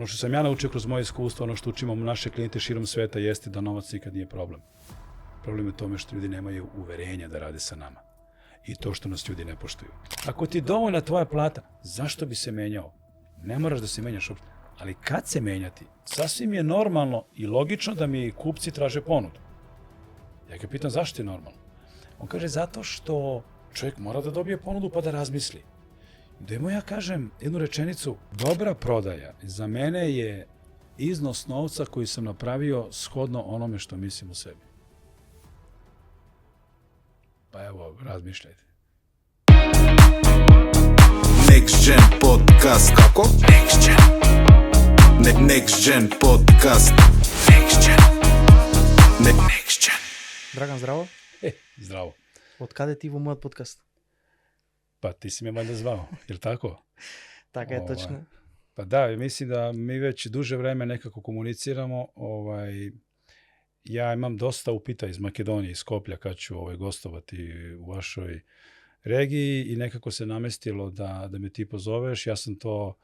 Ono što sam ja naučio kroz moje iskustvo, ono što učimo naše klijente širom sveta jeste da novac nikad nije problem. Problem je u tome što ljudi nemaju uverenja da rade sa nama. I to što nas ljudi ne poštuju. Ako ti je dovoljna tvoja plata, zašto bi se menjao? Ne moraš da se menjaš uopšte. Ali kad se menjati? Sasvim je normalno i logično da mi kupci traže ponudu. Ja ga pitam zašto je normalno? On kaže zato što čovjek mora da dobije ponudu pa da razmisli. Da mu ja kažem jednu rečenicu, dobra prodaja za mene je iznos novca koji sam napravio shodno onome što mislim u sebi. Pa evo, razmišljajte. Next Gen Podcast. Kako? Next Gen. Next Gen Podcast. Next Gen. Next Gen. Драган, здраво. Zdravo. Od kada ti во мојот подкаст? Pa ti si me valjda zvao, jel tako? Така е точно. Pa da, mislim da mi već duže vreme nekako komuniciramo. Ja imam dosta upita iz Makedonije, iz Skoplja, kad ću gostovati u vašoj regiji i nekako se namestilo da me ti pozoveš. Ja sam to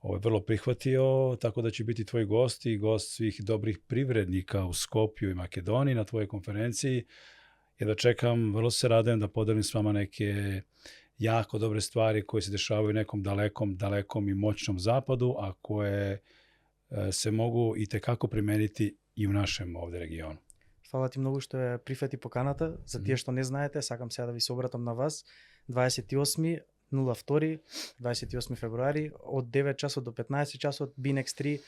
vrlo prihvatio, tako da će biti tvoj gost i gost svih dobrih privrednika u Skopju i Makedoniji na tvojoj konferenciji. Jedva čekam, vrlo se radujem da podelim s vama neke jako dobre stvari koje se dešavaju u nekom dalekom i moćnom zapadu, a koje se mogu i tekako primeniti i u našem ovde regionu. Фала ти многу што ја прифати поканата. За тие што не знаете, сакам сега да ви се обратам на вас. 28 февруари од 9 часот до 15 часот BinX3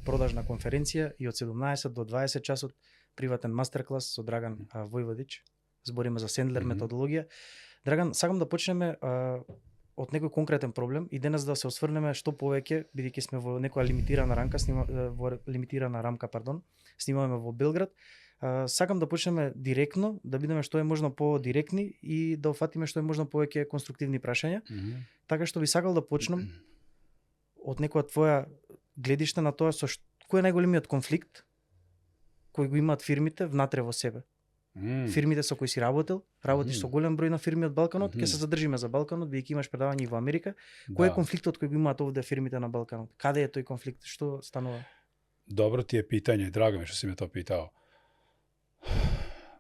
продажна конференција и од 17 до 20 часот приватен мастерклас со Драган Војводич. Збориме за Сендлер методологија. Драган, сакам да почнеме од некој конкретен проблем и денес да се осврнеме што повеќе, бидејќи сме во некоја лимитирана рамка, снимаме во Белград. Сакам да почнеме директно, да бидеме што е можно по-директни и да офатиме што е можно повеќе конструктивни прашања. Така што би сакал да почнем од некоја твоја гледиште на тоа со кој е најголемиот конфликт кој го имаат фирмите внатре во себе. Фирмите со кои си работиш со голем број на фирми од Балканот, ќе се задржиме за Балканот, бидејќи имаш предавање и во Америка. Кој е конфликтот кој го имаат овде фирмите на Балканот? Каде е тој конфликт? Што станува? Dobro ti je pitanje, drago mi što si me to pitao.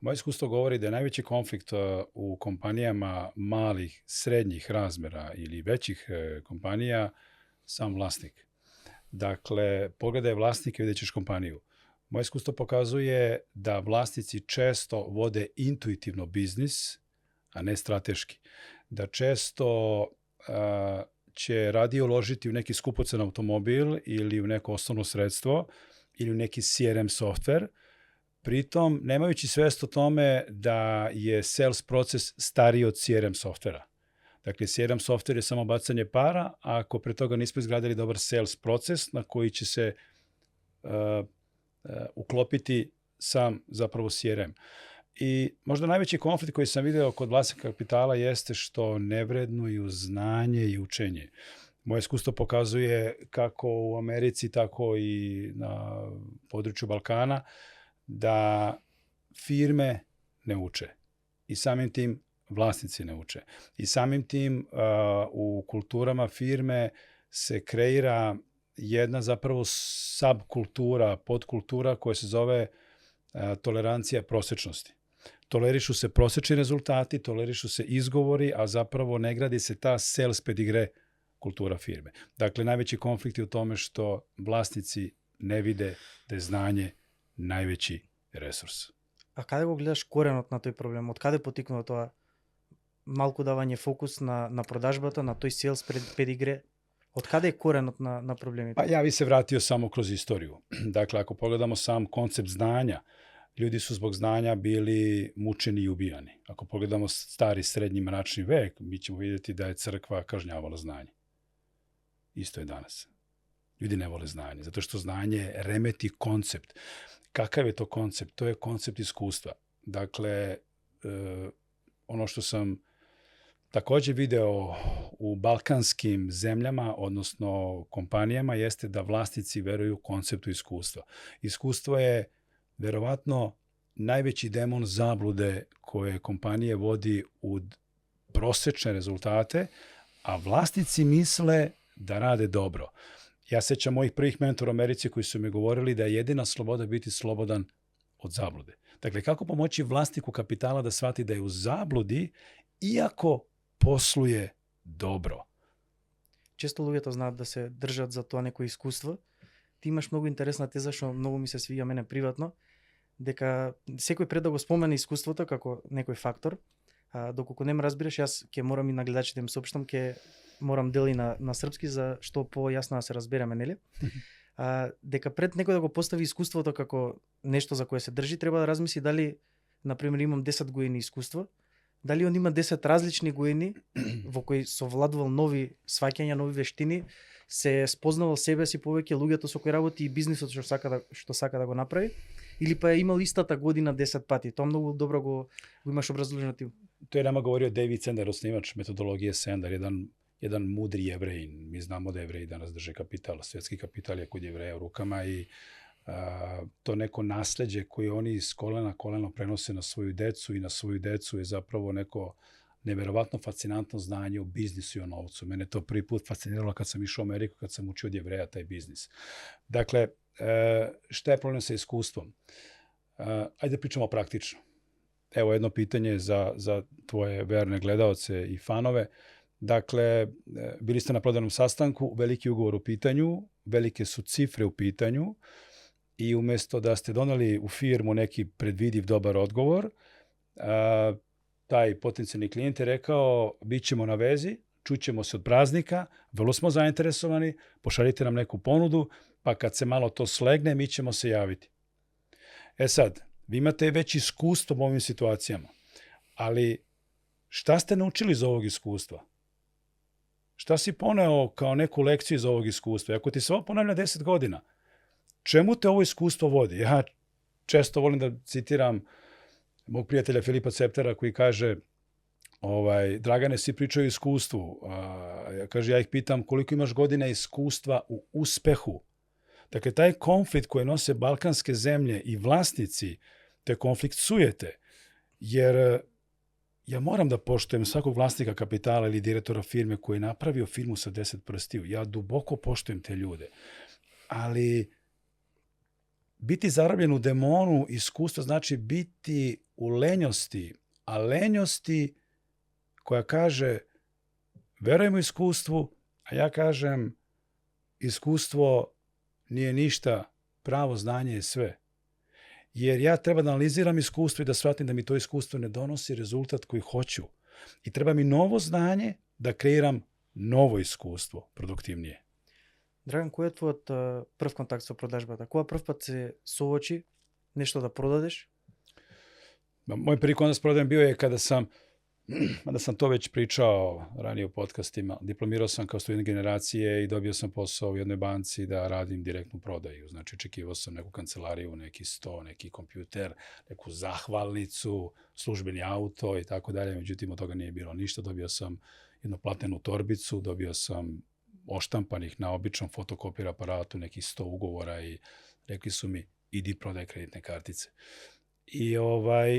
Moje iskustvo govori da je najveći konflikt u kompanijama malih, srednjih razmera ili većih kompanija sam vlasnik. Dakle, pogledaj vlasnike i vidjet ćeš kompaniju. Moje iskustvo pokazuje da vlasnici često vode intuitivno biznis, a ne strateški. Da često će radije uložiti u neki skupocen automobil ili u neko osnovno sredstvo ili u neki CRM software, pritom nemajući svest o tome da je sales proces stariji od CRM softvera. Dakle, CRM software je samo bacanje para, a ako pre toga nismo izgradili dobar sales proces na koji će se uklopiti sam zapravo CRM. I možda najveći konflikt koji sam video kod vlasnika kapitala jeste što ne vrednuju znanje i učenje. Moje iskustvo pokazuje kako u Americi, tako i na području Balkana, da firme ne uče. I samim tim vlasnici ne uče. I samim tim u kulturama firme se kreira jedna zapravo subkultura, podkultura koja se zove tolerancija prosečnosti. Tolerišu se prosečni rezultati, tolerišu se izgovori, a zapravo ne gradi se ta sales pedigre kultura firme. Dakle, najveći konflikt je u tome što vlasnici ne vide da je znanje najveći resurs. А каде го гледаш коренот на тој проблем? Од каде потикнува тоа малку давање фокус на продажбата, на тој селс педигре? Od kada je korenot na problemima? Pa ja bih se vratio samo kroz istoriju. Dakle, ako pogledamo sam koncept znanja, ljudi su zbog znanja bili mučeni i ubijani. Ako pogledamo stari, srednji, mračni vek, mi ćemo vidjeti da je crkva kažnjavala znanje. Isto je danas. Ljudi ne vole znanje, zato što znanje remeti koncept. Kakav je to koncept? To je koncept iskustva. Dakle, ono što sam također video u balkanskim zemljama, odnosno kompanijama, jeste da vlasnici veruju konceptu iskustva. Iskustvo je verovatno najveći demon zablude koje kompanije vodi u prosečne rezultate, a vlasnici misle da rade dobro. Ja sećam mojih prvih mentora u Americi koji su mi govorili da je jedina sloboda biti slobodan od zablude. Dakle, kako pomoći vlasniku kapitala da shvati da je u zabludi iako posluje dobro? Често луѓето знаат да се држат за тоа некој искуство. Ти имаш многу интересна теза што многу ми се свиѓа мене приватно, дека секој пред да го спомене искуството како некој фактор, доколку не ме разбираш, јас ќе морам и на гледачите им соопштам, ќе морам дели на српски за што појасно да се разбереме, нели? Дека пред некој да го постави искуството како нешто за кое се држи, треба да размисли дали, например, имам 10 години искуство, дали он има 10 различни години во кои совладувал нови сваќања, нови вештини, се спознавал себе си повеќе, луѓето со кои работи и бизнисот што сака да го направи, или па е имал истата година 10 пати. Тоа многу добро го имаш образложено ти. To je nama govorio David Sender, osnivač metodologije Sender, jedan mudri Jevrejin. Mi znamo da Jevreji danas drže kapital, svetski kapital je kod Jevreja u rukama i to neko nasleđe koje oni iz kolena na koleno prenose na svoju decu i na svoju decu je zapravo neko neverovatno fascinantno znanje o biznisu i o novcu. Mene to prvi put fasciniralo kad sam išao u Ameriku, kad sam učio od Jevreja taj biznis. Dakle, šta je problem sa iskustvom? Ajde pričamo praktično. Evo jedno pitanje za tvoje verne gledaoce i fanove. Dakle, bili ste na prodajnom sastanku, veliki ugovor u pitanju, velike su cifre u pitanju i umjesto da ste doneli u firmu neki predvidiv dobar odgovor, taj potencijalni klijent je rekao, bit ćemo na vezi, čućemo se od praznika, vrlo smo zainteresovani, pošaljite nam neku ponudu, pa kad se malo to slegne, mi ćemo se javiti. E sad, vi imate već iskustvo u ovim situacijama, ali šta ste naučili iz ovog iskustva? Šta si poneo kao neku lekciju iz ovog iskustva? Ako ti se ovo ponavlja 10 godina, čemu te ovo iskustvo vodi? Ja često volim da citiram mog prijatelja Filipa Ceptera koji kaže Dragane, svi pričaju o iskustvu. Kaže, ja ih pitam koliko imaš godina iskustva u uspehu. Dakle, taj konflikt koji nose balkanske zemlje i vlasnici, to je konflikt sujete. Jer ja moram da poštujem svakog vlasnika kapitala ili direktora firme koji je napravio firmu sa 10 prstiju. Ja duboko poštujem te ljude. Ali biti zarobljen u demonu iskustva znači biti u lenjosti, a lenjosti koja kaže verujem u iskustvu, a ja kažem iskustvo nije ništa, pravo znanje je sve. Jer ja treba da analiziram iskustvo i da shvatim da mi to iskustvo ne donosi rezultat koji hoću. I treba mi novo znanje da kreiram novo iskustvo, produktivnije. Драган, кој е твојот прв контакт со продажбата? Кога прв пат се соочи нешто да продадеш? Moj prvi kontakt s prodajom bio je kada sam to već pričao ranije u podcastima, diplomirao sam kao student generacije i dobio sam posao u jednoj banci da radim direktnu prodaju. Znači, očekivao sam neku kancelariju, neki sto, neki kompjuter, neku zahvalnicu, službeni auto i tako dalje. Međutim, od toga nije bilo ništa. Dobio sam jednu platnenu torbicu, dobio sam oštampanih na običnom fotokopir aparatu nekih 100 ugovora i rekli su mi idi prodaj kreditne kartice. I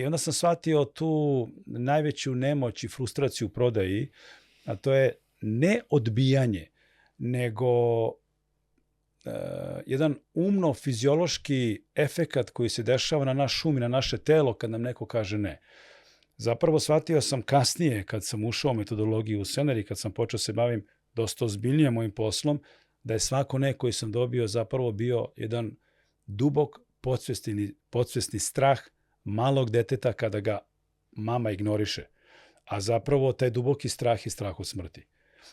onda sam shvatio tu najveću nemoć i frustraciju u prodaji, a to je ne odbijanje, nego jedan umno fiziološki efekat koji se dešava na naš um i na naše telo kad nam neko kaže ne. Zapravo shvatio sam kasnije kad sam ušao u metodologiju u Sender i kad sam počeo se bavim dosta ozbiljnije mojim poslom, da je svako ne koji sam dobio zapravo bio jedan dubok podsvesni strah malog deteta kada ga mama ignoriše. A zapravo taj duboki strah je strah od smrti.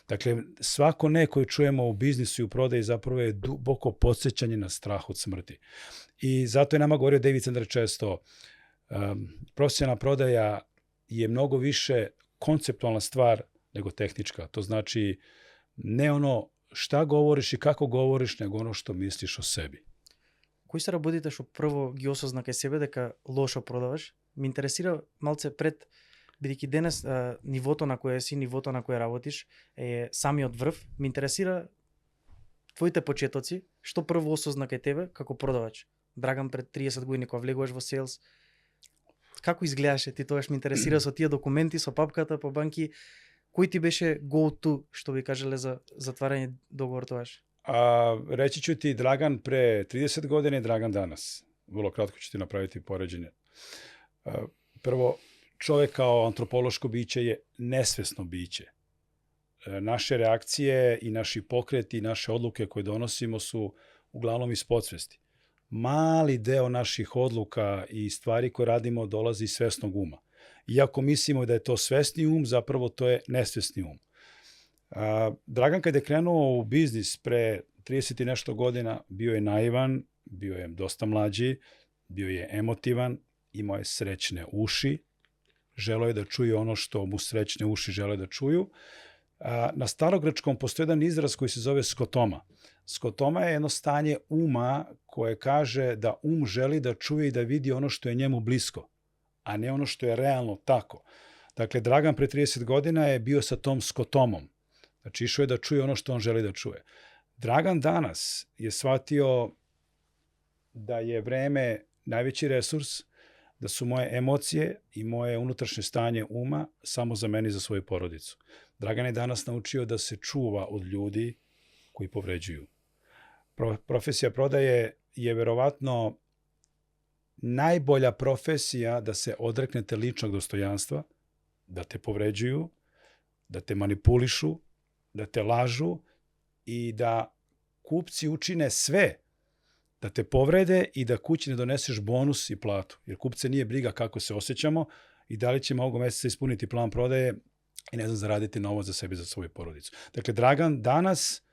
Dakle, svako ne koji čujemo u biznisu i u prodaji zapravo je duboko podsjećanje na strah od smrti. I zato je nama govorio David Sender često, profesionalna prodaja je mnogo više konceptualna stvar nego tehnička. To znači ne ono šta govoriš i kako govoriš, nego ono što misliš o sebi. Кои се работите што прво ги осозна кај себе дека лошо продаваш? Ме интересира малце пред, бидејќи денес нивото на кое си, нивото на кое работиш е самиот врв. Ме интересира твоите почетоци, што прво осозна кај тебе како продавач? Драган, пред 30 години кога влегуваш во селс, како изгледаше ти тогаш? Ме интересира со тие документи, со папката по банки, кој ти беше go to, што би кажале за затварање договор тогаш? Reći ću ti Dragan pre 30 godina i Dragan danas. Vrlo kratko ću ti napraviti poređenje. Prvo, čovjek kao antropološko biće je nesvesno biće. Naše reakcije i naši pokreti i naše odluke koje donosimo su uglavnom iz podsvesti. Mali deo naših odluka i stvari koje radimo dolazi iz svesnog uma. Iako mislimo da je to svesni um, zapravo to je nesvesni um. Dragan kad je krenuo u biznis pre 30 i nešto godina, bio je naivan, bio je dosta mlađi, bio je emotivan, imao je srećne uši, želeo je da čuje ono što mu srećne uši žele da čuju. Na starogrečkom postoji jedan izraz koji se zove skotoma. Skotoma je jedno stanje uma koje kaže da um želi da čuje i da vidi ono što je njemu blisko, a ne ono što je realno tako. Dakle, Dragan pre 30 godina je bio sa tom skotomom. Znači, išao je da čuje ono što on želi da čuje. Dragan danas je shvatio da je vreme najveći resurs, da su moje emocije i moje unutrašnje stanje uma samo za mene i za svoju porodicu. Dragan je danas naučio da se čuva od ljudi koji povređuju. Profesija prodaje je verovatno najbolja profesija da se odreknete ličnog dostojanstva, da te povređuju, da te manipulišu, da te lažu i da kupci učine sve da te povrede i da kući ne doneseš bonus i platu. Jer kupce nije briga kako se osjećamo i da li ćemo ovog meseca ispuniti plan prodaje i ne znam, zaraditi novac za sebe i za svoju porodicu. Dakle, Dragan danas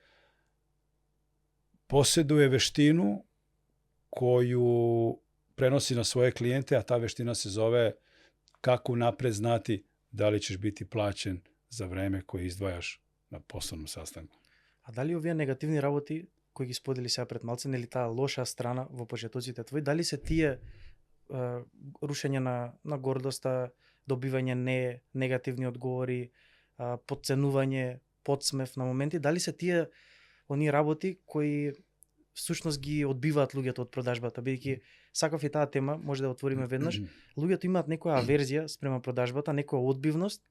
posjeduje veštinu koju prenosi na svoje klijente, a ta veština se zove kako napred znati da li ćeš biti plaćen za vreme koje izdvajaš na poslovnom sastanku. А дали овие негативни работи кои ги сподели сега пред малцен или таа лоша страна во почетоците твои, дали се тие рушење на гордоста, добивање негативни одговори, подценување, подсмев на моменти, дали се тие оние работи кои всушност ги одбиваат луѓето од продажбата, бидејќи сакав и таа тема, може да отвориме веднаш. Луѓето имаат некоја аверзија спрема продажбата, некоја одбивност.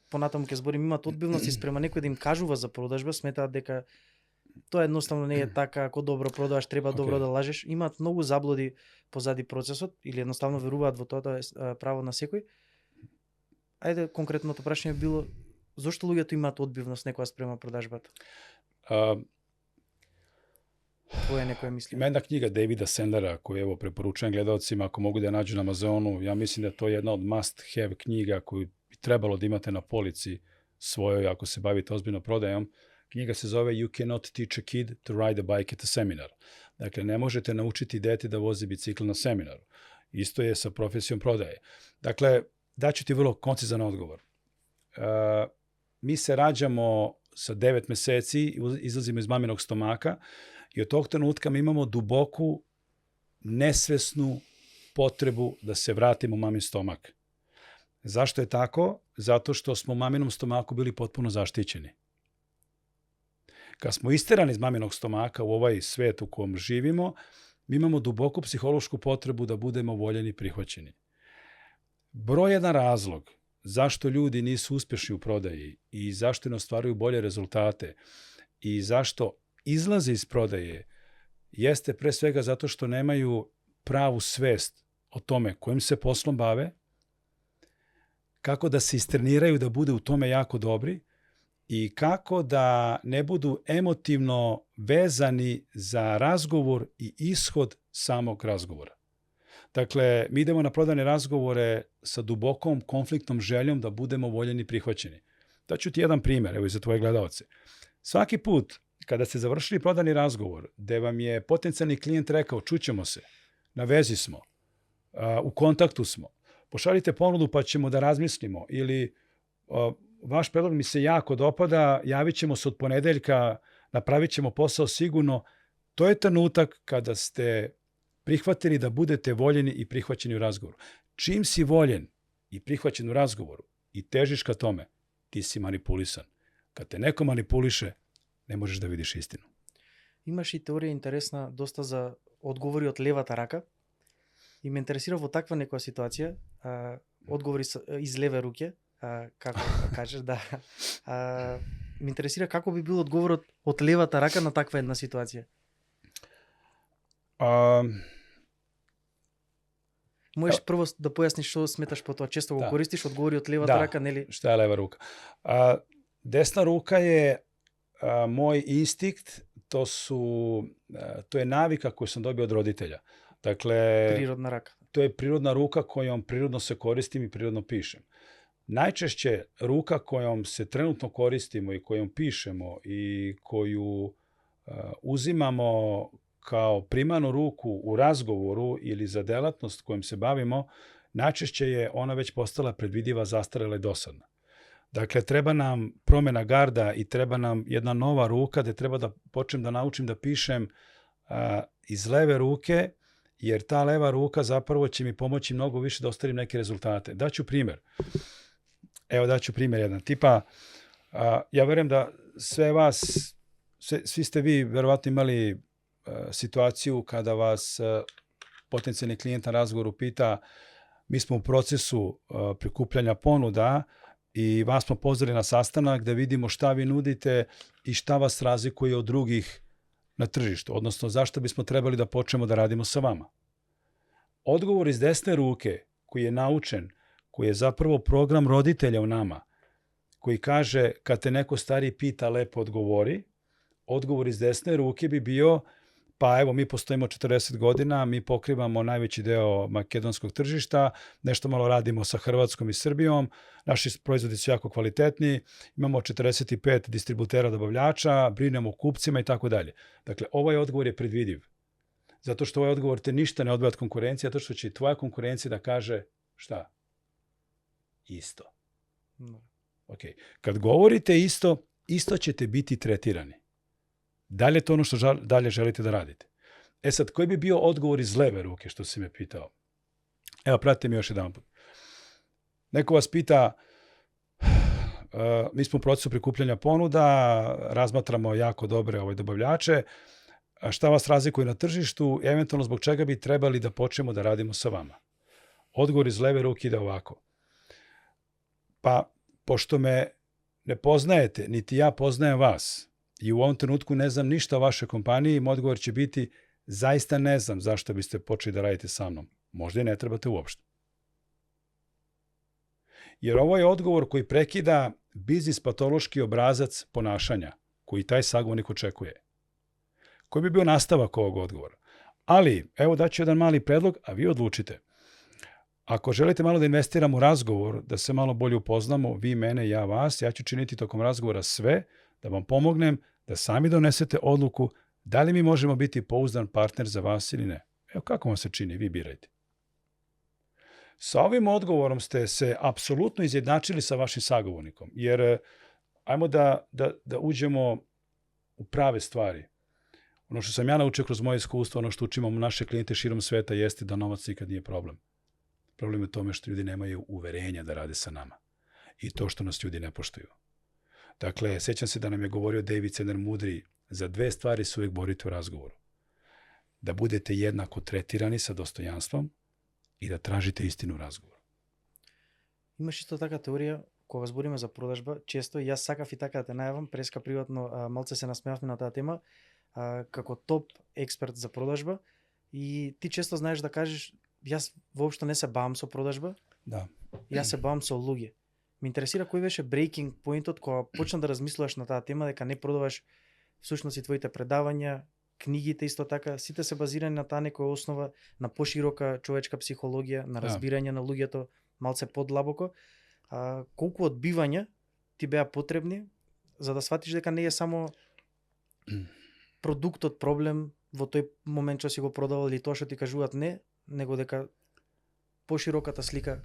Понатаму ќе зборим, имаат одбивност и спрема некој да им кажува за продажба, сметаат дека тоа едноставно не е така, ако добро продаваш, треба добро да лажеш. Имаат многу заблуди позади процесот или едноставно веруваат во тоа да е право на секој. Ајде, конкретното прашање било зошто луѓето имаат одбивност некоја спрема продажбата? Твоја некоја мисли? Има една книга Дейвида Сендлера, која ево препоручувам гледаоцима, ако могу да ја наđu на Амазону. Ја мислим да тоа е една од must have книга коju bi trebalo da imate na polici svojoj ako se bavite ozbiljno prodajom. Knjiga se zove You Cannot Teach a Kid to Ride a Bike at a Seminar. Dakle, ne možete naučiti dete da vozi bicikl na seminaru. Isto je sa profesijom prodaje. Dakle, daću ti vrlo koncizan odgovor. Mi se rađamo sa 9 meseci, izlazimo iz maminog stomaka i od tog trenutka mi imamo duboku, nesvesnu potrebu da se vratimo u mamin stomak. Zašto je tako? Zato što smo u maminom stomaku bili potpuno zaštićeni. Kad smo isterani iz maminog stomaka u ovaj svet u kom živimo, mi imamo duboku psihološku potrebu da budemo voljeni i prihvaćeni. Broj jedan razlog zašto ljudi nisu uspješni u prodaji i zašto ne ostvaruju bolje rezultate i zašto izlaze iz prodaje jeste pre svega zato što nemaju pravu svest o tome kojim se poslom bave, kako da se istreniraju da bude u tome jako dobri i kako da ne budu emotivno vezani za razgovor i ishod samog razgovora. Dakle, mi idemo na prodajne razgovore sa dubokom konfliktnom željom da budemo voljeni i prihvaćeni. Daću ti jedan primjer, evo i za tvoje gledaoce. Svaki put kada ste završili prodajni razgovor, gde vam je potencijalni klijent rekao čućemo se, na vezi smo, u kontaktu smo, pošaljite ponudu pa ćemo da razmislimo ili vaš predlog mi se jako dopada, javit ćemo se od ponedeljka, napravit ćemo posao sigurno. To je trenutak kada ste prihvatili da budete voljeni i prihvaćeni u razgovoru. Čim si voljen i prihvaćen u razgovoru i težiš ka tome, ti si manipulisan. Kad te neko manipuliše, ne možeš da vidiš istinu. Имаш и теорија интересна доста за одговори од левата рака. И ме интересира во таква некоја ситуација, одговори из леве руке, како да кажеш, да. ме интересира како би бил одговорот од левата рака на таква една ситуација. Можеш прво да појасниш што сметаш по тоа, често го користиш, одговори од левата рака, нели? Šta je leva ruka? Desna ruka je moj instinkt, to je navika koju sam dobio od roditelja. Dakle, Prirodna raka. To je prirodna ruka kojom prirodno se koristim i prirodno pišem. Najčešće ruka kojom se trenutno koristimo i kojom pišemo i koju uzimamo kao primarnu ruku u razgovoru ili za delatnost kojom se bavimo, najčešće je ona već postala predvidiva, zastarela i dosadna. Dakle, treba nam promjena garda i treba nam jedna nova ruka gde treba da počnem da naučim da pišem iz leve ruke, jer ta leva ruka zapravo će mi pomoći mnogo više da ostvarim neke rezultate. Daću primjer. Evo, daću primjer jedan. Tipa, ja verujem da sve vas, svi ste vi verovatno imali situaciju kada vas potencijalni klijent na razgovoru pita, mi smo u procesu prikupljanja ponuda i vas smo pozvali na sastanak da vidimo šta vi nudite i šta vas razlikuje od drugih na tržištu, odnosno zašto bismo trebali da počnemo da radimo sa vama. Odgovor iz desne ruke koji je naučen, koji je zapravo program roditelja u nama, koji kaže kad te neko stari pita, lepo odgovori, odgovor iz desne ruke bi bio pa evo, mi postojimo 40 godina, mi pokrivamo najveći deo makedonskog tržišta, nešto malo radimo sa Hrvatskom i Srbijom, naši proizvodi su jako kvalitetni, imamo 45 distributera dobavljača, brinemo o kupcima i tako dalje. Dakle, ovaj odgovor je predvidiv. Zato što ovaj odgovor te ništa ne odvaja od konkurencije, zato što će i tvoja konkurencija da kaže šta? Isto. Okay. Kad govorite isto, isto ćete biti tretirani. Da li je to ono što dalje želite da radite? E sad, koji bi bio odgovor iz leve ruke, što si me pitao? Evo, pratite mi još jedan put. Neko vas pita, mi smo u procesu prikupljanja ponuda, razmatramo jako dobre dobavljače, šta vas razlikuje na tržištu, eventualno zbog čega bi trebali da počnemo da radimo sa vama? Odgovor iz leve ruke ide ovako. Pa, pošto me ne poznajete, niti ja poznajem vas, i u ovom trenutku ne znam ništa o vašoj kompaniji, moj odgovor će biti zaista ne znam zašto biste počeli da radite sa mnom. Možda i ne trebate uopšte. Jer ovo je odgovor koji prekida biznis patološki obrazac ponašanja koji taj sagovornik očekuje. Koji bi bio nastavak ovog odgovora? Ali, evo daću jedan mali predlog, a vi odlučite. Ako želite malo da investiramo u razgovor, da se malo bolje upoznamo, vi, mene, ja, vas, ja ću činiti tokom razgovora sve da vam pomognem da sami donesete odluku da li mi možemo biti pouzdan partner za vas ili ne. Evo kako vam se čini, vi birajte. Sa ovim odgovorom ste se apsolutno izjednačili sa vašim sagovornikom, jer ajmo da uđemo u prave stvari. Ono što sam ja naučio kroz moje iskustvo, ono što učimo naše klijente širom sveta jeste da novac nikad nije problem. Problem je u tome što ljudi nemaju uverenja da rade sa nama i to što nas ljudi ne poštuju. Dakle, sjećam se da nam je govorio David Sener Mudri, za dve stvari se uvijek borite u razgovoru. Da budete jednako tretirani sa dostojanstvom i da tražite istinu u razgovoru. Имаш исто така теорија, кога збориме за продажба, често и јас сакав и така да те најавам, преска приватно малце се насмеавме на таа тема, како топ експерт за продажба и ти често знаеш да кажеш, јас воопшто не се бавам со продажба, да. Јас се бавам со луѓе. Ме интересира кој беше breaking поинтот кога почна да размислуваш на таа тема, дека не продаваш всушност и твоите предавања, книгите исто така, сите се базирани на таа некоја основа, на поширока човечка психологија, на разбирање на луѓето, малце подлабоко. Колку одбивања ти беа потребни за да сватиш дека не е само продуктот проблем во тој момент што си го продавал или тоа што ти кажуваат не, него дека пошироката слика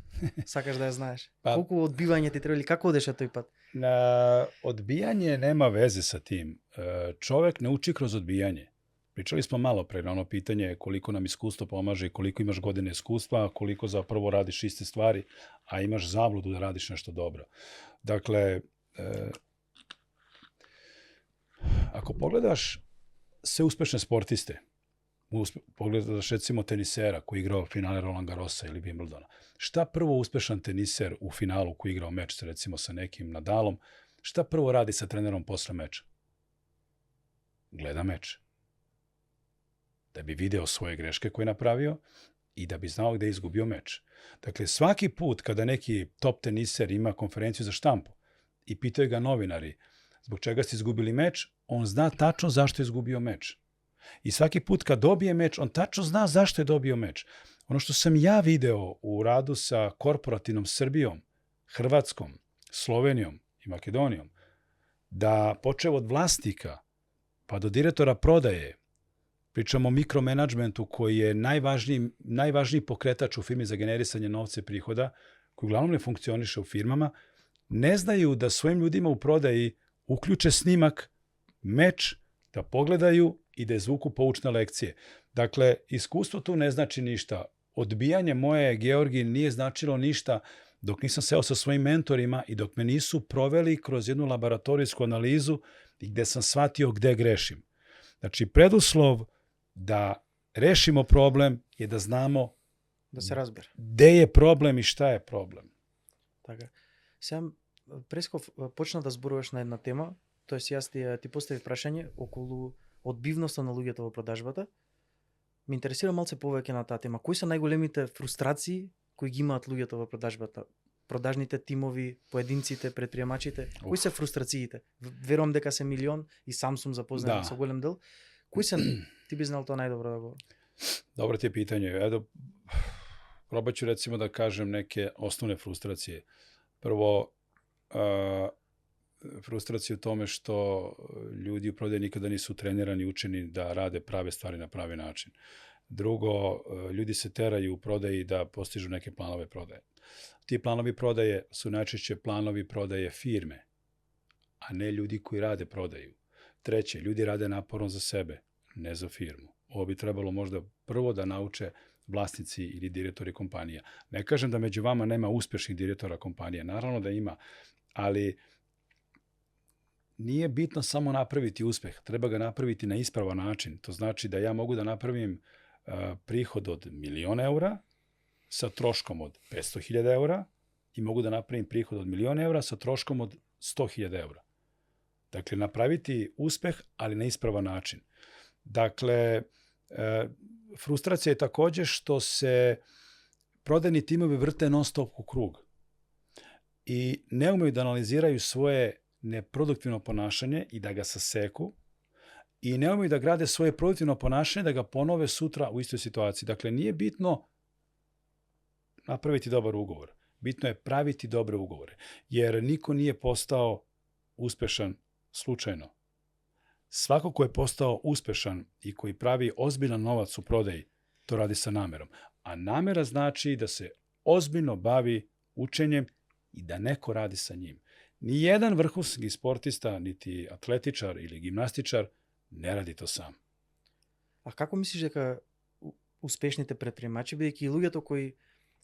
сакаш да ја знаеш. Колку одбивање ти треба или како одеше тој пат? Odbijanje nema veze sa tim. Čovek ne uči kroz odbijanje. Pričali smo malo pre na ono pitanje koliko nam iskustvo pomaže i koliko imaš godine iskustva, koliko zapravo radiš iste stvari, a imaš zabludu da radiš nešto dobro. Dakle, ako pogledaš sve uspešne sportiste, pogledaš recimo tenisera koji je igrao finale Roland Garrosa ili Wimbledona. Šta prvo uspešan teniser u finalu koji je igrao meč recimo sa nekim Nadalom, Šta prvo radi sa trenerom posle meča? Gleda meč. Da bi video svoje greške koje je napravio i da bi znao gde je izgubio meč. Dakle, svaki put kada neki top teniser ima konferenciju za štampu i pitaju ga novinari zbog čega ste izgubili meč, on zna tačno zašto je izgubio meč. I svaki put kad dobije meč, on tačno zna zašto je dobio meč. Ono što sam ja video u radu sa korporativnom Srbijom, Hrvatskom, Slovenijom i Makedonijom, da počev od vlasnika pa do direktora prodaje, pričamo o mikromanagementu koji je najvažniji pokretač u firmi za generisanje novca i prihoda, koji uglavnom ne funkcioniše u firmama, ne znaju da svojim ljudima u prodaji uključe snimak, meč, da pogledaju i da izvuku poučne lekcije. Dakle, iskustvo tu ne znači ništa. Odbijanje moje Georgi nije značilo ništa dok nisam seo sa svojim mentorima i dok me nisu proveli kroz jednu laboratorijsku analizu i gde sam shvatio gde grešim. Znači, preduslov da rešimo problem je da znamo Да се разбере. gde je problem i šta je problem. Така. Сега Пресков почна да зборуваш на една тема, тоест јас ти поставив прашање околу одбивноста на луѓето во продажбата. Ме интересира малце повеќе на таа тема. Кои се најголемите фрустрации кои ги имаат луѓето во продажбата? Продажните тимови, поединците, предприемачите, кои се фрустрациите? Верувам дека се милион и сам сум запознат со голем дел. Кои се, ти би знал тоа најдобро да го... Dobro ti je pitanje. Evo, probat ću recimo da kažem neke osnovne frustracije. Prvo, frustracije u tome što ljudi u prodaji nikada nisu trenirani, učeni da rade prave stvari na pravi način. Drugo, ljudi se teraju u prodaji da postižu neke planove prodaje. Ti planovi prodaje su najčešće planovi prodaje firme, a ne ljudi koji rade prodaju. Treće, ljudi rade naporno za sebe, ne za firmu. Ovo bi trebalo možda prvo da nauče vlasnici ili direktori kompanija. Ne kažem da među vama nema uspešnih direktora kompanija, naravno da ima, ali nije bitno samo napraviti uspeh, treba ga napraviti na ispravan način. To znači da ja mogu da napravim prihod od 1.000.000 eura sa troškom od 500.000 eura i mogu da napravim prihod od 1.000.000 eura sa troškom od 100.000 eura. Dakle, napraviti uspeh, ali na ispravan način. Dakle, frustracija je takođe što se prodajni timovi vrte non stop u krug i ne umeju da analiziraju svoje neproduktivno ponašanje i da ga saseku i ne umeju da grade svoje produktivno ponašanje da ga ponove sutra u istoj situaciji. Dakle, nije bitno napraviti dobar ugovor. Bitno je praviti dobre ugovore. Jer niko nije postao uspešan slučajno. Svako ko je postao uspešan i koji pravi ozbiljan novac u prodaji, to radi sa namerom. A namera znači da se ozbiljno bavi učenjem i da neko radi sa njim. Nijedan vrhunski sportista, niti atletičar ili gimnastičar ne radi to sam. А како мислиш дека успешните предприемачи, бидејќи и луѓето кои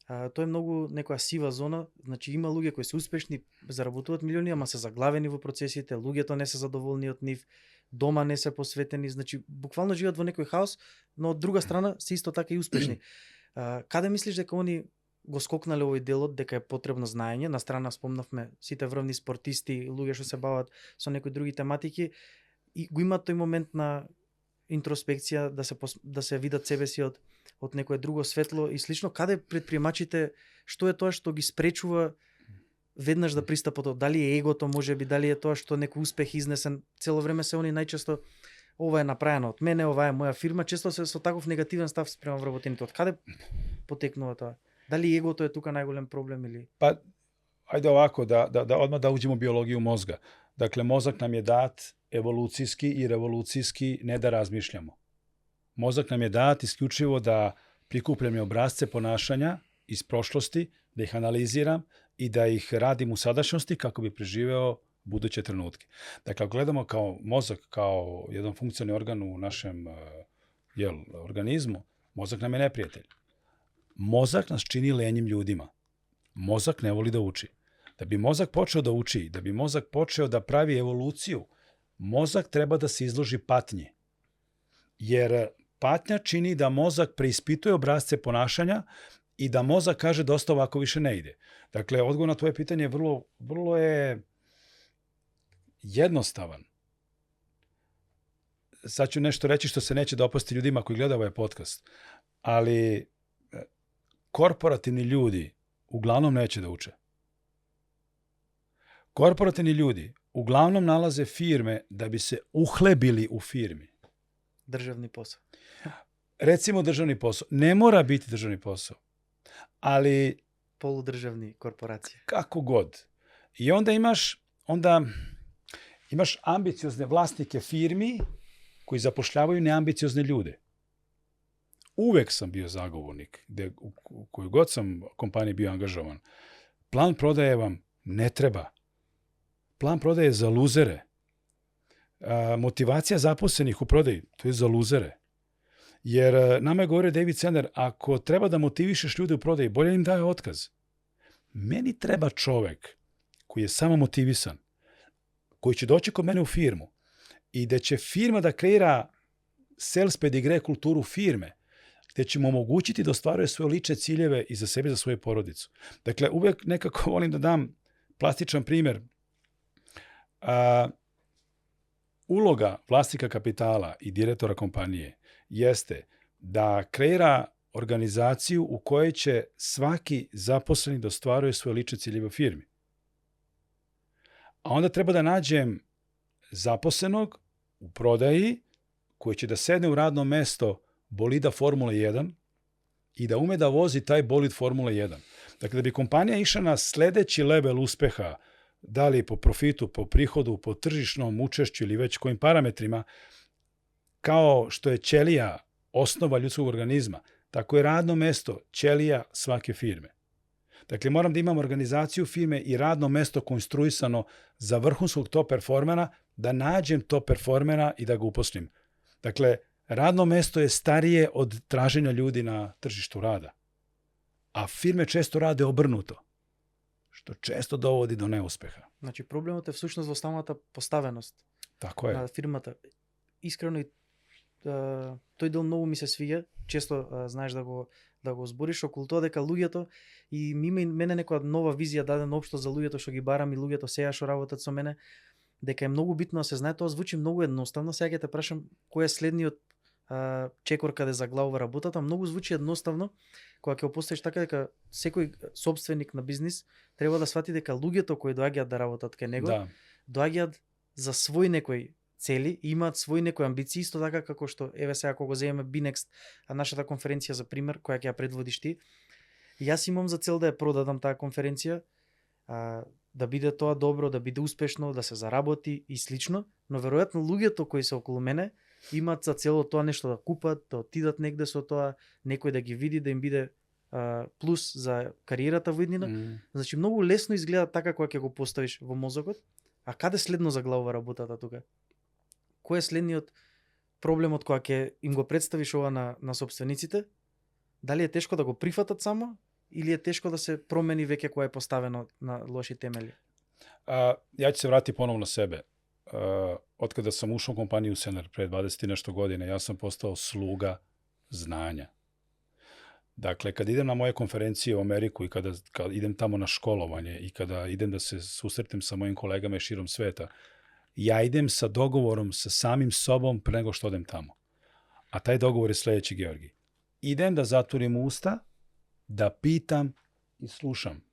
тоа е многу некоја сива зона, значи има луѓе кои се успешни, заработуваат милиони, ама се заглавени во процесите, луѓето не се задоволни од нив, дома не се посветени, значи буквално живеат во некој хаос, но од друга страна се исто така и успешни. Каде мислиш дека они го скокнале овој делот, дека е потребно знаење? На страна спомнавме сите врвни спортисти, луѓе што се бават со некои други тематики и го имаат тој момент на интроспекција, да се видат себе си од некое друго светло и слично. Каде предприемачите, што е тоа што ги спречува веднаш да пристапат? Дали е егото, можеби, дали е тоа што некој успех изнесен? Цело време се они најчесто ова е направено од мене, ова е моја фирма, често се со таков негативен став спрема вработените. Од каде потекнува тоа? Дали егото е тука најголем проблем или? Pa, ajde ovako, da odmah da uđemo u biologiju mozga. Dakle, mozak nam je dat evolucijski i revolucijski, ne da razmišljamo. Mozak nam je dat isključivo da prikupljam obrazce ponašanja iz prošlosti, da ih analiziram i da ih radim u sadašnjosti kako bi preživeo buduće trenutke. Dakle, ako gledamo kao mozak, kao jedan funkcionalni organ u našem organizmu, mozak nam je neprijatelj. Mozak nas čini lenjim ljudima. Mozak ne voli da uči. Da bi mozak počeo da uči, da bi mozak počeo da pravi evoluciju, mozak treba da se izloži patnji. Jer patnja čini da mozak preispituje obrazce ponašanja i da mozak kaže dosta ovako više ne ide. Dakle, odgovor na tvoje pitanje vrlo je jednostavan. Sad ću nešto reći što se neće dopasti ljudima koji gledaju ovaj podcast, ali korporativni ljudi uglavnom neće da uče. Korporativni ljudi uglavnom nalaze firme da bi se uhlebili u firmi. Državni posao. Recimo državni posao. Ne mora biti državni posao, ali Poludržavni korporacije. kako god. I onda imaš ambiciozne vlasnike firmi koji zapošljavaju neambiciozne ljude. Uvek sam bio zagovornik, u kojoj god sam kompaniji bio angažovan. Plan prodaje vam ne treba. Plan prodaje je za luzere. Motivacija zaposlenih u prodaji, to je za luzere. Jer nama je govorio David Sandler, ako treba da motivišeš ljude u prodaji, bolje im daje otkaz. Meni treba čovek koji je samo motivisan, koji će doći kod mene u firmu i da će firma da kreira sales pedigre kulturu firme, gde će mu omogućiti da ostvaruje svoje lične ciljeve i za sebe i za svoju porodicu. Dakle, uvek nekako volim da dam plastičan primer. Uloga vlasnika kapitala i direktora kompanije jeste da kreira organizaciju u kojoj će svaki zaposleni da ostvaruje svoje lične ciljeve u firmi. A onda treba da nađem zaposlenog u prodaji koji će da sedne u radno mesto bolida Formula 1 i da ume da vozi taj bolid Formula 1. Dakle, da bi kompanija išla na sledeći level uspeha, da li po profitu, po prihodu, po tržišnom učešću ili već kojim parametrima, kao što je ćelija osnova ljudskog organizma, tako je radno mesto ćelija svake firme. Dakle, moram da imam organizaciju firme i radno mesto konstruisano za vrhunskog top performera, da nađem top performera i da ga uposlim. Dakle, radno mesto je starije od traženja ljudi na tržištu rada. A firme često rade obrnuto, što često dovodi do neuspeha. Значи проблемот е всушност во самата поставеност Tako je. на фирмата. Искрено и тој дел многу ми се свиѓа, често знаеш да го збориш околу тоа дека луѓето и мене некоја нова визија дадена општо за луѓето што ги барам и луѓето сега што работат со мене, дека е многу битно да се знае, тоа звучи многу едноставно. Сега ќе те прашам кој е следниот чекор каде заглавува работата, многу звучи едноставно кога ќе го поставиш така дека секој собственик на бизнис треба да свати дека луѓето кои доаѓаат да работат кај него, доаѓаат за свој некој цели, имаат свој некои амбиции, исто така како што еве сега кога го земеме Binext, нашата конференција за пример, која ќе ја предводиш ти. Јас имам за цел да ја продадам таа конференција, да биде тоа добро, да биде успешно, да се заработи и слично, но веројатно луѓето кои се околу мене имаат за цел тоа нешто да купат, да отидат негде со тоа, некој да ги види, да им биде плюс за кариерата во иднина. Значи многу лесно изгледа така кога ќе го поставиш во мозокот. А каде следно заглавува работата тука? Кој е следниот проблемот кога ќе им го представиш ова на собствениците? Дали е тешко да го прифатат само или е тешко да се промени веќе кога е поставено на лоши темели? Ja ću se vratiti ponovo na sebe. Od kada sam ušao u kompaniju Sandler pre 20 i nešto godine, ja sam postao sluga znanja. Dakle, kad idem na moje konferencije u Ameriku i kada idem tamo na školovanje i kada idem da se susretem sa mojim kolegama širom sveta, ja idem sa dogovorom sa samim sobom pre nego što odem tamo. A taj dogovor je sledeći, Georgi. Idem da zatvorim usta, da pitam i slušam.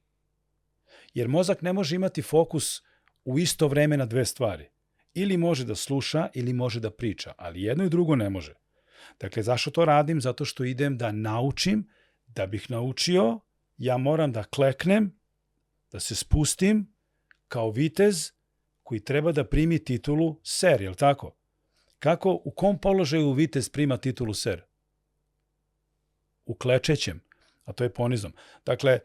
Jer mozak ne može imati fokus u isto vreme na dve stvari. Ili može da sluša, ili može da priča, ali jedno i drugo ne može. Dakle, zašto to radim? Zato što idem da naučim, da bih naučio, ja moram da kleknem, da se spustim kao vitez koji treba da primi titulu ser, je li tako? U kom položaju vitez prima titulu ser? U klečećem, a to je ponizom. Dakle,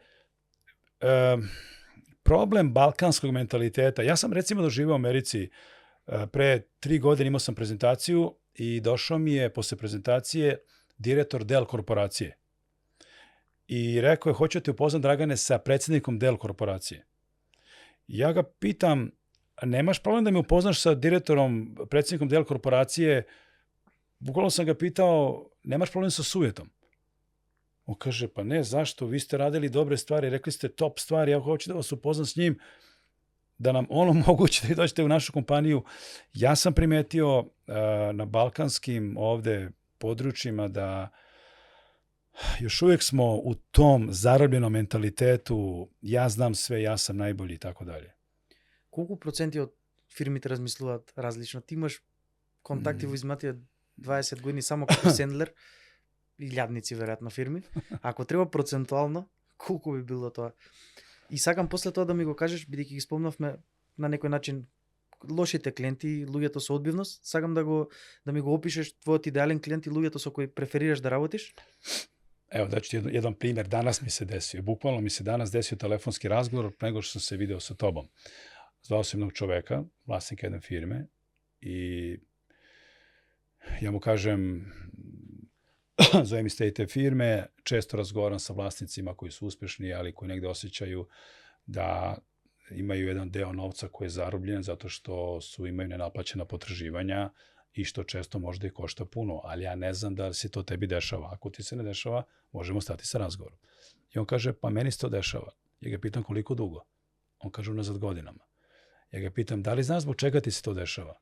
problem balkanskog mentaliteta, ja sam recimo doživio u Americi, pre 3 godine imao sam prezentaciju i došao mi je posle prezentacije direktor Dell korporacije. I rekao je, hoću te upoznat, Dragane, sa predsjednikom Dell korporacije. Ja ga pitam, nemaš problem da me upoznaš sa direktorom, predsjednikom Dell korporacije? Bukvalno sam ga pitao, nemaš problem sa sujetom? On kaže, pa ne, zašto? Vi ste radili dobre stvari, rekli ste top stvari, ja hoću da vas upoznam s njim. da nam on omogući da vi dođete u našu kompaniju. Ja sam primetio na balkanskim ovde područjima da još uvijek smo u tom zarobljenom mentalitetu, ja znam sve, ja sam najbolji i tako dalje. Колку проценти од фирмите размислуваат различно? Ти имаш контакти во изминатите 20 години само како Сендлер и илјадници веројатно фирми. Ако треба процентуално, колку би било тоа? И сакам после тоа да ми го кажеш, бидејќи ги спомнавме на некој начин лошите клиенти, луѓето со одбивност, сакам да ми го опишеш твојот идеален клиент и луѓето со кои преферираш да работиш. Evo, daću ti jedan primjer. Danas mi se desio. Bukvalno mi se danas desio telefonski razgovor nego što sam se video sa tobom. Zvao sam jednog čoveka, vlasnika jedne firme i ja mu kažem, zovem iz te firme, često razgovaram sa vlasnicima koji su uspešni, ali koji negde osjećaju da imaju jedan deo novca koji je zarobljen zato što imaju nenaplaćena potraživanja i što često možda i košta puno, ali ja ne znam da se to tebi dešava. Ako ti se ne dešava, možemo stati sa razgovorom. I on kaže, pa meni se to dešava. Ja ga pitam koliko dugo. On kaže, unazad godinama. Ja ga pitam, da li znaš zbog čega ti se to dešava?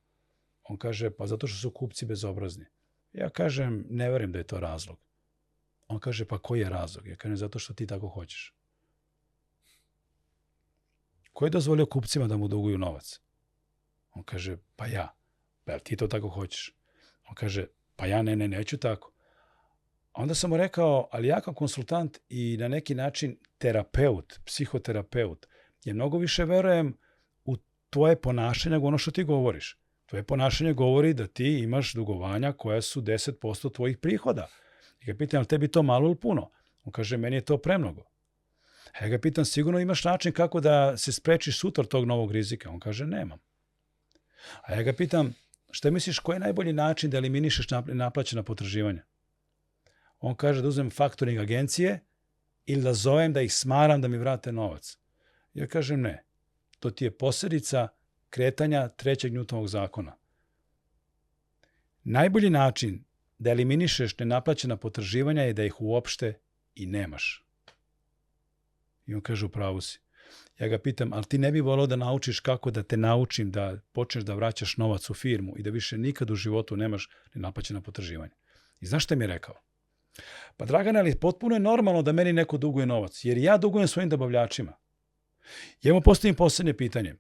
On kaže, pa zato što su kupci bezobrazni. Ja kažem, ne verujem da je to razlog. On kaže, pa koji je razlog? Ja kažem, zato što ti tako hoćeš. Ko je dozvolio kupcima da mu duguju novac? On kaže, pa ja. Pa ti to tako hoćeš? On kaže, pa ja neću tako. Onda sam mu rekao, ali ja kao konsultant i na neki način terapeut, psihoterapeut, je mnogo više verujem u tvoje ponašanje nego ono što ti govoriš. Tvoje ponašanje govori da ti imaš dugovanja koja su 10% tvojih prihoda. I ga pitam, ali tebi to malo ili puno? On kaže, meni je to premnogo. Ja ga pitam, sigurno imaš način kako da se sprečiš sutra tog novog rizika? On kaže, nemam. A ja ga pitam, šta misliš, koji je najbolji način da eliminišeš naplaćena potraživanja? On kaže da uzmem faktoring agencije ili da zovem da ih smaram da mi vrate novac. Ja kažem ne. To ti je posljedica kretanja trećeg Newtonovog zakona. Najbolji način da eliminišeš nenaplaćena potraživanja je da ih uopšte i nemaš. I on kaže, u pravu si. Ja ga pitam, ali ti ne bi volao da naučiš kako da te naučim da počneš da vraćaš novac u firmu i da više nikad u životu nemaš nenaplaćena potraživanja. I znaš šta mi je rekao? Pa Dragane, ali potpuno je normalno da meni neko duguje novac, jer ja dugujem svojim dobavljačima. Ja mu postavim posljednje pitanje.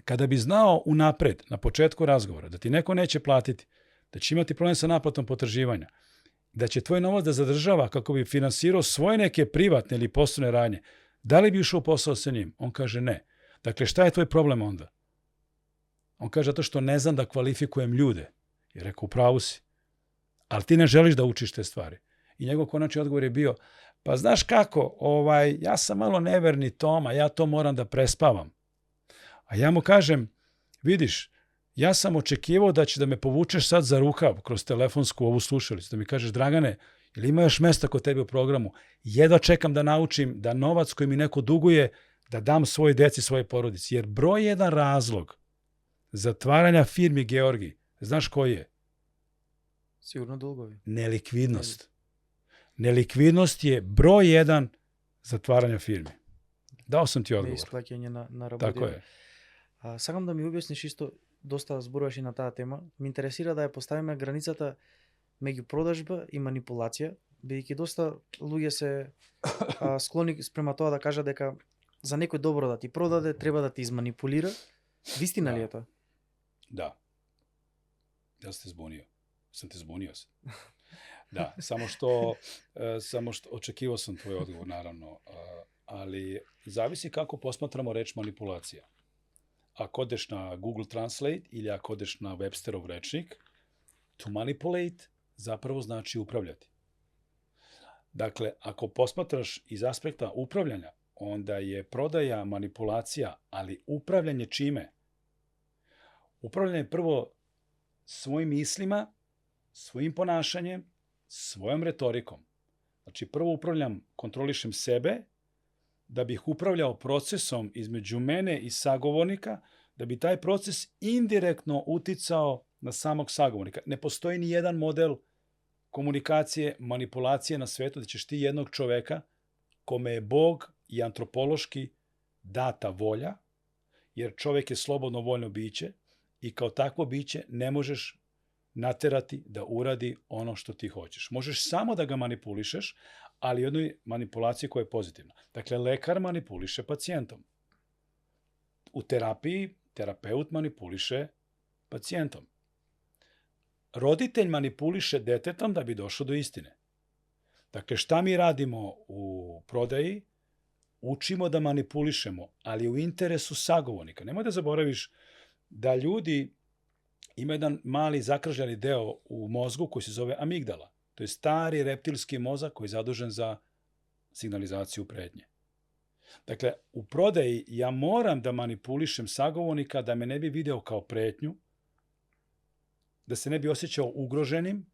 Kada bi znao unapred, na početku razgovora, da ti neko neće platiti, da će imati problem sa naplatom potraživanja, da će tvoj novac da zadržava kako bi finansirao svoje neke privatne ili poslovne radnje, da li bi ušao u posao sa njim? On kaže ne. Dakle, šta je tvoj problem onda? On kaže, zato što ne znam da kvalifikujem ljude. I rekao, u pravu si. Ali ti ne želiš da učiš te stvari. I njegov konačni odgovor je bio, pa znaš kako, ja sam malo neverni Toma, ja to moram da prespavam. A ja mu kažem, vidiš, ja sam očekivao da će da me povučeš sad za rukav kroz telefonsku ovu slušalicu, da mi kažeš, Dragane, ili ima još mesta kod tebe u programu? Jedva čekam da naučim da novac koji mi neko duguje, da dam svojoj deci, svojoj porodici. Jer broj jedan razlog zatvaranja firmi, Georgi, znaš koji je? Sigurno dugovi. Nelikvidnost. Nelikvidnost je broj jedan zatvaranja firmi. Dao sam ti odgovor. Неисплаќање на работи. Tako je. Сакам да ми објасниш исто, доста зборуваш и на таа тема. Ме интересира да ја поставиме границата меѓу продажба и манипулација, бидејќи доста луѓе се склони спрема тоа да кажат дека за некој добро да ти продаде, треба да ти изманипулира. Вистина ли е тоа? Da. Ja sam te zbunio se. Da, samo što očekivao sam tvoj odgovor, naravno, ali zavisi kako posmatramo reč manipulacija. Ako odeš na Google Translate ili ako odeš na Websterov rečnik, to manipulate zapravo znači upravljati. Dakle, ako posmatraš iz aspekta upravljanja, onda je prodaja manipulacija, ali upravljanje čime? Upravljanje prvo svojim mislima, svojim ponašanjem, svojom retorikom. Znači, prvo upravljam, kontrolišem sebe, da bih upravljao procesom između mene i sagovornika, da bi taj proces indirektno uticao na samog sagovornika. Ne postoji ni jedan model komunikacije, manipulacije na svetu da ćeš ti jednog čoveka kome je Bog i antropološki data volja jer čovjek je slobodno voljno biće i kao takvo biće ne možeš naterati da uradi ono što ti hoćeš. Možeš samo da ga manipulišeš, ali jednoj manipulaciji koja je pozitivna. Dakle, lekar manipuliše pacijentom. U terapiji terapeut manipuliše pacijentom. Roditelj manipuliše detetom da bi došao do istine. Dakle, šta mi radimo u prodaji? Učimo da manipulišemo, ali u interesu sagovornika. Nemoj da zaboraviš da ljudi imaju jedan mali zakržljani deo u mozgu koji se zove amigdala. To je stari reptilski mozak koji je zadužen za signalizaciju pretnje. Dakle, u prodaji ja moram da manipulišem sagovornika da me ne bi video kao pretnju, da se ne bi osjećao ugroženim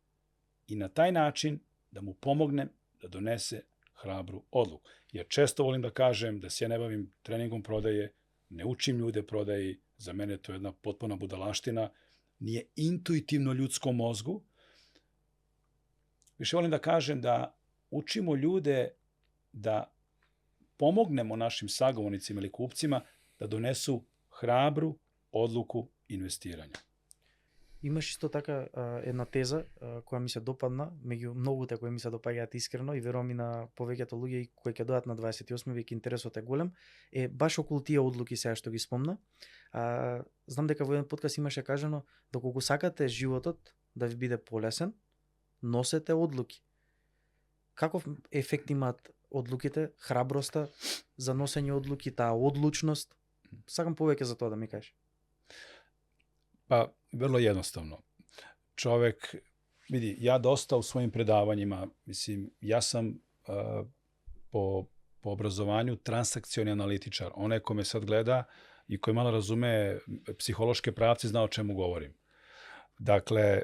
i na taj način da mu pomognem da donese hrabru odluku. Jer često volim da kažem da se ja ne bavim treningom prodaje, ne učim ljude prodaji, za mene to je jedna potpuna budalaština, nije intuitivno ljudskom mozgu. Više volim da kažem da učimo ljude da pomognemo našim sagovornicima ili kupcima da donesu hrabru odluku investiranja. Имаш исто така една теза која ми се допадна, меѓу многуте кои ми се допаѓаат искрено и верувам и на повеќето луѓе кои ќе дојдат на 28 век интересот е голем, е баш околу тие одлуки сега што ги спомна. Знам дека во еден подкаст имаше кажано доколку сакате животот да ви биде полесен, носете одлуки. Каков ефект имаат одлуките, храброста за носење одлуки, таа одлучност? Сакам повеќе за тоа да ми кажеш. Pa, vrlo jednostavno. Čovek, vidi, ja dosta u svojim predavanjima, mislim, ja sam po obrazovanju transakcioni analitičar. Onaj ko me sad gleda i koji malo razume psihološke pravce, zna o čemu govorim. Dakle,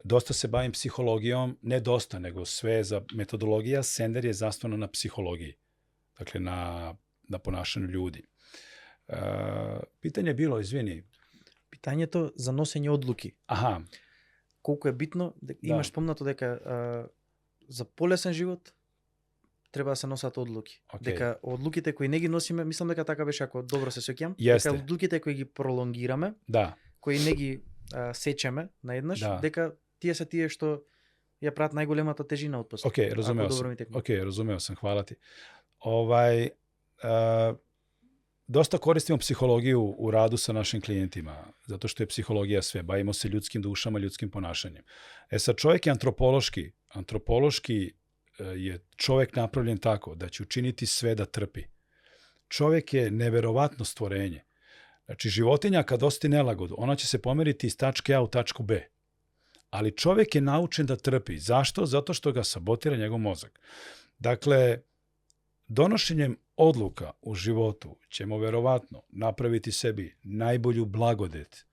dosta se bavim psihologijom, ne dosta, nego sve za metodologija. Sender je zasnovana na psihologiji. Dakle, na ponašanju ljudi. Pitanje je bilo, izvini, Питањето за носење одлуки. Аха. Колку е битно, имаш спомнато дека за полесен живот треба да се носат одлуки. Okay. Дека одлуките кои не ги носиме, мислам дека така беше ако добро се сеќам, дека одлуките кои ги пролонгираме, кои не ги сечеме наеднаш, дека тие се тие што ја прават најголемата тежина од после. Океј, разумео сам, хвала ти. Dosta koristimo psihologiju u radu sa našim klijentima, zato što je psihologija sve. Bavimo se ljudskim dušama, ljudskim ponašanjem. Sad, čovjek je antropološki. Antropološki je čovjek napravljen tako da će učiniti sve da trpi. Čovjek je neverovatno stvorenje. Znači, životinja kad osjeti nelagodu, ona će se pomeriti iz tačke A u tačku B. Ali čovjek je naučen da trpi. Zašto? Zato što ga sabotira njegov mozak. Dakle, donošenjem odluka u životu ćemo verovatno napraviti sebi najbolju blagodet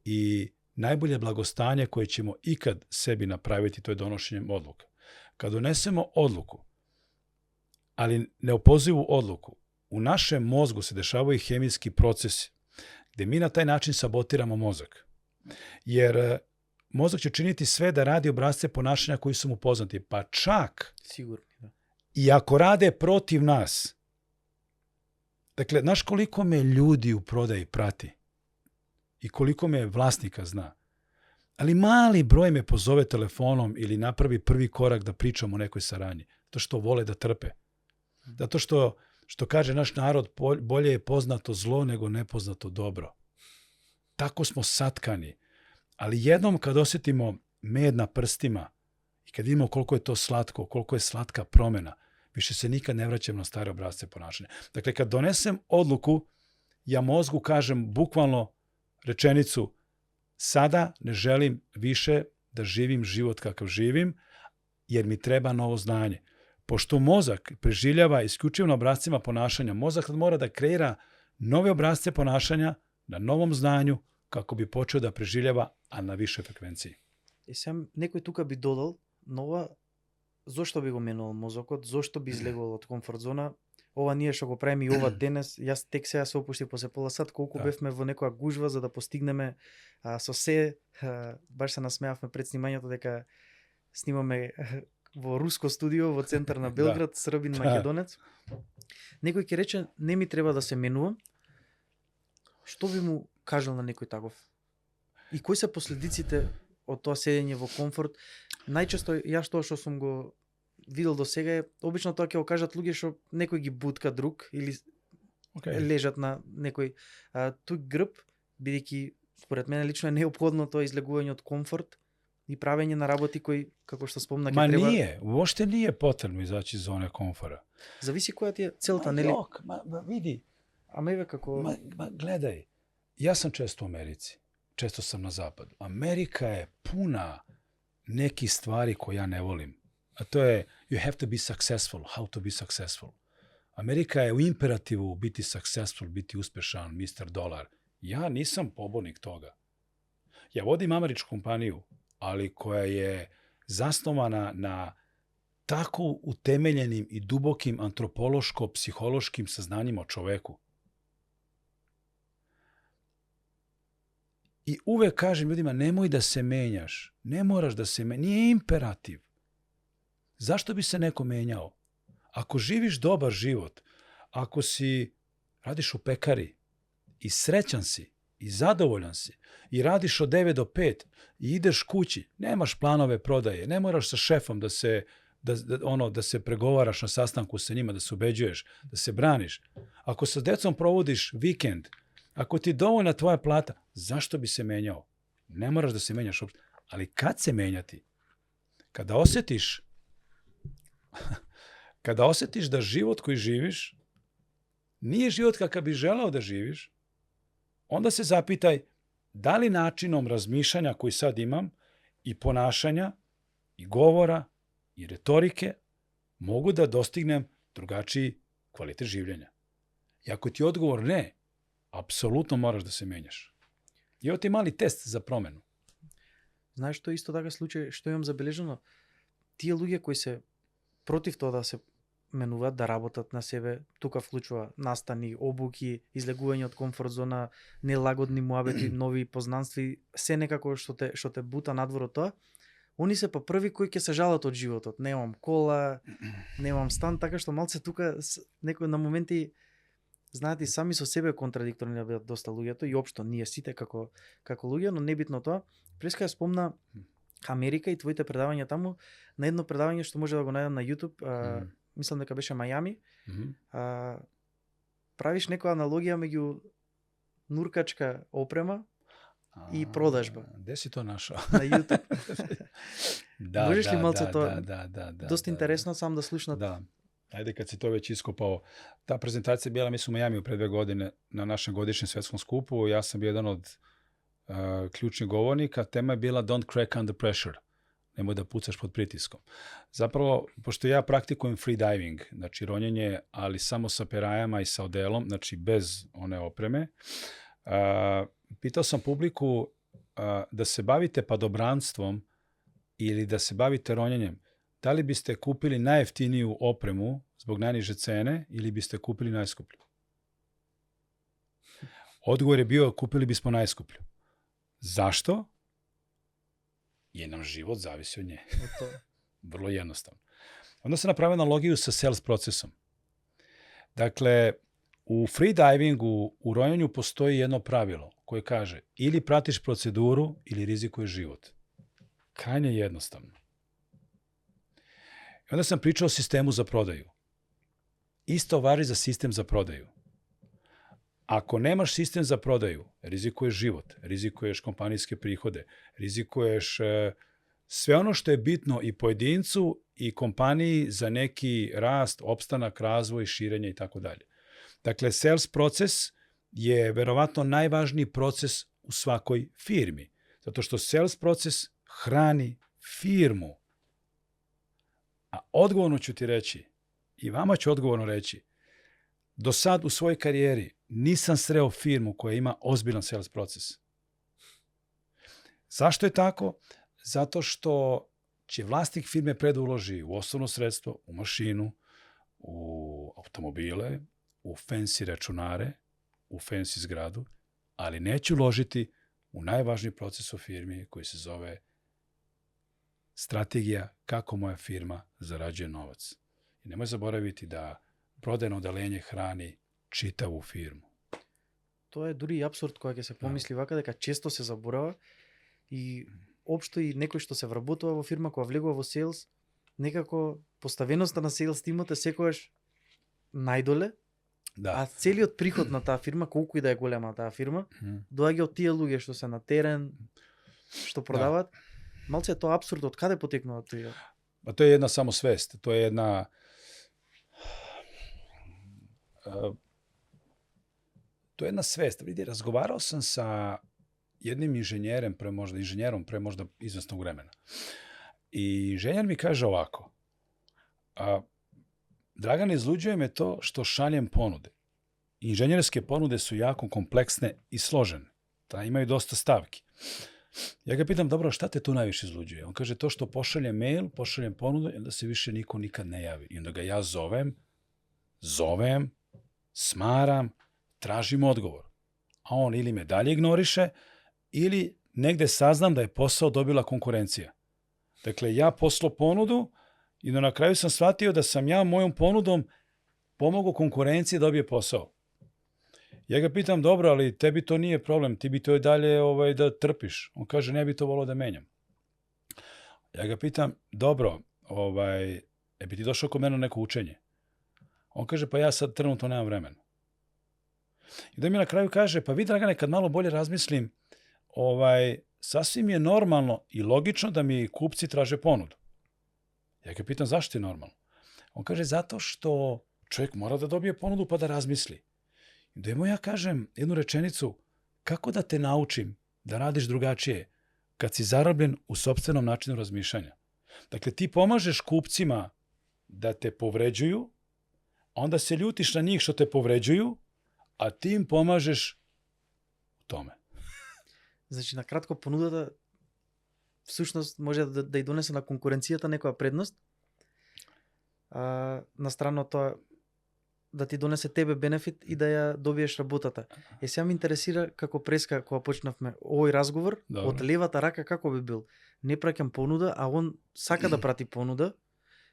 i najbolje blagostanje koje ćemo ikad sebi napraviti, to je donošenjem odluka. Kad donesemo odluku, ali neopozivu odluku, u našem mozgu se dešavaju hemijski procesi gdje mi na taj način sabotiramo mozak. Jer mozak će činiti sve da radi obrasce ponašanja koji su mu poznati, pa čak sigurno, da. I ako rade protiv nas. Dakle, znaš koliko me ljudi u prodaji prati i koliko me vlasnika zna. Ali mali broj me pozove telefonom ili napravi prvi korak da pričam o nekoj saradnji. To što vole da trpe. Zato što kaže naš narod, bolje je poznato zlo nego nepoznato dobro. Tako smo satkani. Ali jednom kad osjetimo med na prstima i kad vidimo koliko je to slatko, koliko je slatka promjena, više se nikad ne vraćam na stare obrasce ponašanja. Dakle, kad donesem odluku, ja mozgu kažem bukvalno rečenicu: sada ne želim više da živim život kakav živim, jer mi treba novo znanje. Pošto mozak preživljava isključivo na obrascima ponašanja, mozak mora da kreira nove obrasce ponašanja na novom znanju kako bi počeo da preživljava, a na više frekvenciji. Сам некој тука би додал, нова, зошто би го менувал мозокот, зошто би излегувал од комфорт зона? Ова ние што го правиме и ова денес, јас тек сега се опуштив после пола сат, колку бевме во некоја гужва за да постигнеме со се, баш се насмеавме пред снимањето дека снимаме во руско студио во центар на Белград, Србин, Македонец. Некој ќе рече, не ми треба да се менувам, Што би му кажал на некој таков? И кои се последиците од тоа седење во комфорт? Најчесто јас тоа што сум го видел до сега е обично тоа ќе го кажат луѓе што некој ги бутка друг или лежат на некој туј грб, бидејќи според мене лично е неопходно тоа излегување од комфорт и правење на работи кои, како што спомна, ќе треба... Ма nije, uopšte nije potrebno izaći iz zone komfora. Зависи која ти е целта, нели? Ma vidi, Ама еве како... ma gledaj, ja sam često u Americi, često sam na zapadu. Amerika je puna nekih stvari koje ja ne volim. A to je, you have to be successful, how to be successful. Amerika je u imperativu biti successful, biti uspešan, Mr. Dolar. Ja nisam pobornik toga. Ja vodim američku kompaniju, ali koja je zasnovana na tako utemeljenim i dubokim antropološko-psihološkim saznanjima o čoveku. I uvek kažem ljudima, nemoj da se menjaš, ne moraš da se menjaš, nije imperativ. Zašto bi se neko menjao? Ako živiš dobar život, ako radiš u pekari i srećan si i zadovoljan si i radiš od 9 do 5 i ideš kući, nemaš planove prodaje, ne moraš sa šefom da se pregovaraš na sastanku sa njima, da se ubeđuješ, da se braniš. Ako sa decom provodiš vikend, ako ti je dovoljna tvoja plata, zašto bi se menjao? Ne moraš da se menjaš uopšte. Ali kad se menjati? Kada osjetiš da život koji živiš nije život kakav bi želeo da živiš, onda se zapitaj da li načinom razmišljanja koji sad imam i ponašanja i govora i retorike mogu da dostignem drugačiji kvalitet življenja. I ako ti je odgovor ne, apsolutno moraš da se menjaš. I ovo ti je mali test za promenu. Знаеш што исто така случај, што имам забележано? Тие луѓе кои се против тоа да се менуваат, да работат на себе, тука вклучува настани, обуки, излегување од комфорт зона, нелагодни муабети, нови познанства, се некако што те бута надвор од тоа, они се па први кои ќе се жалат од животот. Немам кола, немам стан, така што малце тука некој на моменти, знаете, сами со себе контрадикторни да бидат доста луѓето и општо ние сите како луѓе, но небитно тоа. Преска ја спомна Америка и твоите предавања таму, на едно предавање што може да го најдам на YouTube, мислам дека беше Мајами, правиш некоја аналогија меѓу нуркачка опрема и продажба. Gde si to našao? На YouTube. Da, Можеш ли малце тоа? Da. Доста интересно сам да слушнат. Da. Ajde kad si to već iskopao. Ta prezentacija je bila, mislim, u Majamiju pre 2 godine na našem godišnjem svetskom skupu. Ja sam bio jedan od ključnih govornika. Tema je bila Don't crack under pressure. Nemoj da pucaš pod pritiskom. Zapravo, pošto ja praktikujem free diving, znači ronjenje, ali samo sa perajama i sa odelom, znači bez one opreme, pitao sam publiku da se bavite padobranstvom ili da se bavite ronjenjem. Da li biste kupili najjeftiniju opremu zbog najniže cene ili biste kupili najskuplju? Odgovor je bio, kupili bismo najskuplju. Zašto? Jer nam život zavisi od nje. Vrlo jednostavno. Onda sam napravio analogiju sa sales procesom. Dakle, u freedivingu, u rojanju postoji jedno pravilo koje kaže ili pratiš proceduru ili rizikuješ život. Krajnje jednostavno. I onda sam pričao o sistemu za prodaju. Isto važi za sistem za prodaju. Ako nemaš sistem za prodaju, rizikuješ život, rizikuješ kompanijske prihode, rizikuješ sve ono što je bitno i pojedincu i kompaniji za neki rast, opstanak, razvoj, širenje i tako dalje. Dakle, sales proces je verovatno najvažniji proces u svakoj firmi. Zato što sales proces hrani firmu. A odgovorno ću ti reći, i vama ću odgovorno reći, do sad u svojoj karijeri nisam sreo firmu koja ima ozbiljan sales proces. Zašto je tako? Zato što će vlasnik firme predoloži u osnovno sredstvo, u mašinu, u automobile, u fancy računare, u fancy zgradu, ali neće uložiti u najvažniji proces u firmi koji se zove strategija kako moja firma zarađuje novac. I nemoj zaboraviti da prodajno odeljenje hrani čitavu firmu. тоа е дури и апсурд кога ќе се помисли вака дека често се заборава и општо и некој што се вработува во фирма кога влегува во сейлс, некако поставеноста на сейлс тимот е секогаш најдоле, а целиот приход на таа фирма, колку и да е голема таа фирма, доаѓа од тие луѓе што се на терен, што продаваат. Малце е тоа апсурд, од каде потекнува тоа? Па тоа е една самосвест, тоа е една тоа е една свест. Види, разговарал sam sa jednim inženjerom pre možda izvesnog vremena. I inženjer mi kaže ovako: Dragan, izluđuje me to što šaljem ponude. Inženjerske ponude su jako kompleksne i složene. Imaju dosta stavki. Ja ga pitam, dobro, šta te tu najviše izluđuje? On kaže, to što pošaljem mail, pošaljem ponudu, i onda se više niko nikad ne javi. I onda ga ja zovem, smaram, tražim odgovor. A on ili me dalje ignoriše, ili negde saznam da je posao dobila konkurencija. Dakle, ja poslao ponudu i na kraju sam shvatio da sam ja mojom ponudom pomogao konkurenciji da dobije posao. Ja ga pitam, dobro, ali tebi to nije problem, ti bi to i dalje da trpiš. On kaže, ne bi to volao da menjam. Ja ga pitam, dobro, bi ti došao kod mene neko učenje? On kaže, pa ja sad trenutno nemam vremena. I da mi na kraju kaže, pa vi, Dragane, kad malo bolje razmislim, sasvim je normalno i logično da mi kupci traže ponudu. Ja ga pitam, zašto je normalno? On kaže, zato što čovjek mora da dobije ponudu pa da razmisli. I da mu ja kažem jednu rečenicu, kako da te naučim da radiš drugačije kad si zarobljen u sopstvenom načinu razmišljanja? Dakle, ti pomažeš kupcima da te povređuju, onda se ljutiš na njih što te povređuju, a ti im pomažeš u tome. Значи, на кратко, понудата всушност може да и донесе на конкуренцијата некоја предност, на страна од тоа да ти донесе тебе бенефит и да ја добиеш работата. Сега ме интересира како преска кога почнавме овој разговор, од левата рака како би бил? Не праќам понуда, а он сака да прати понуда.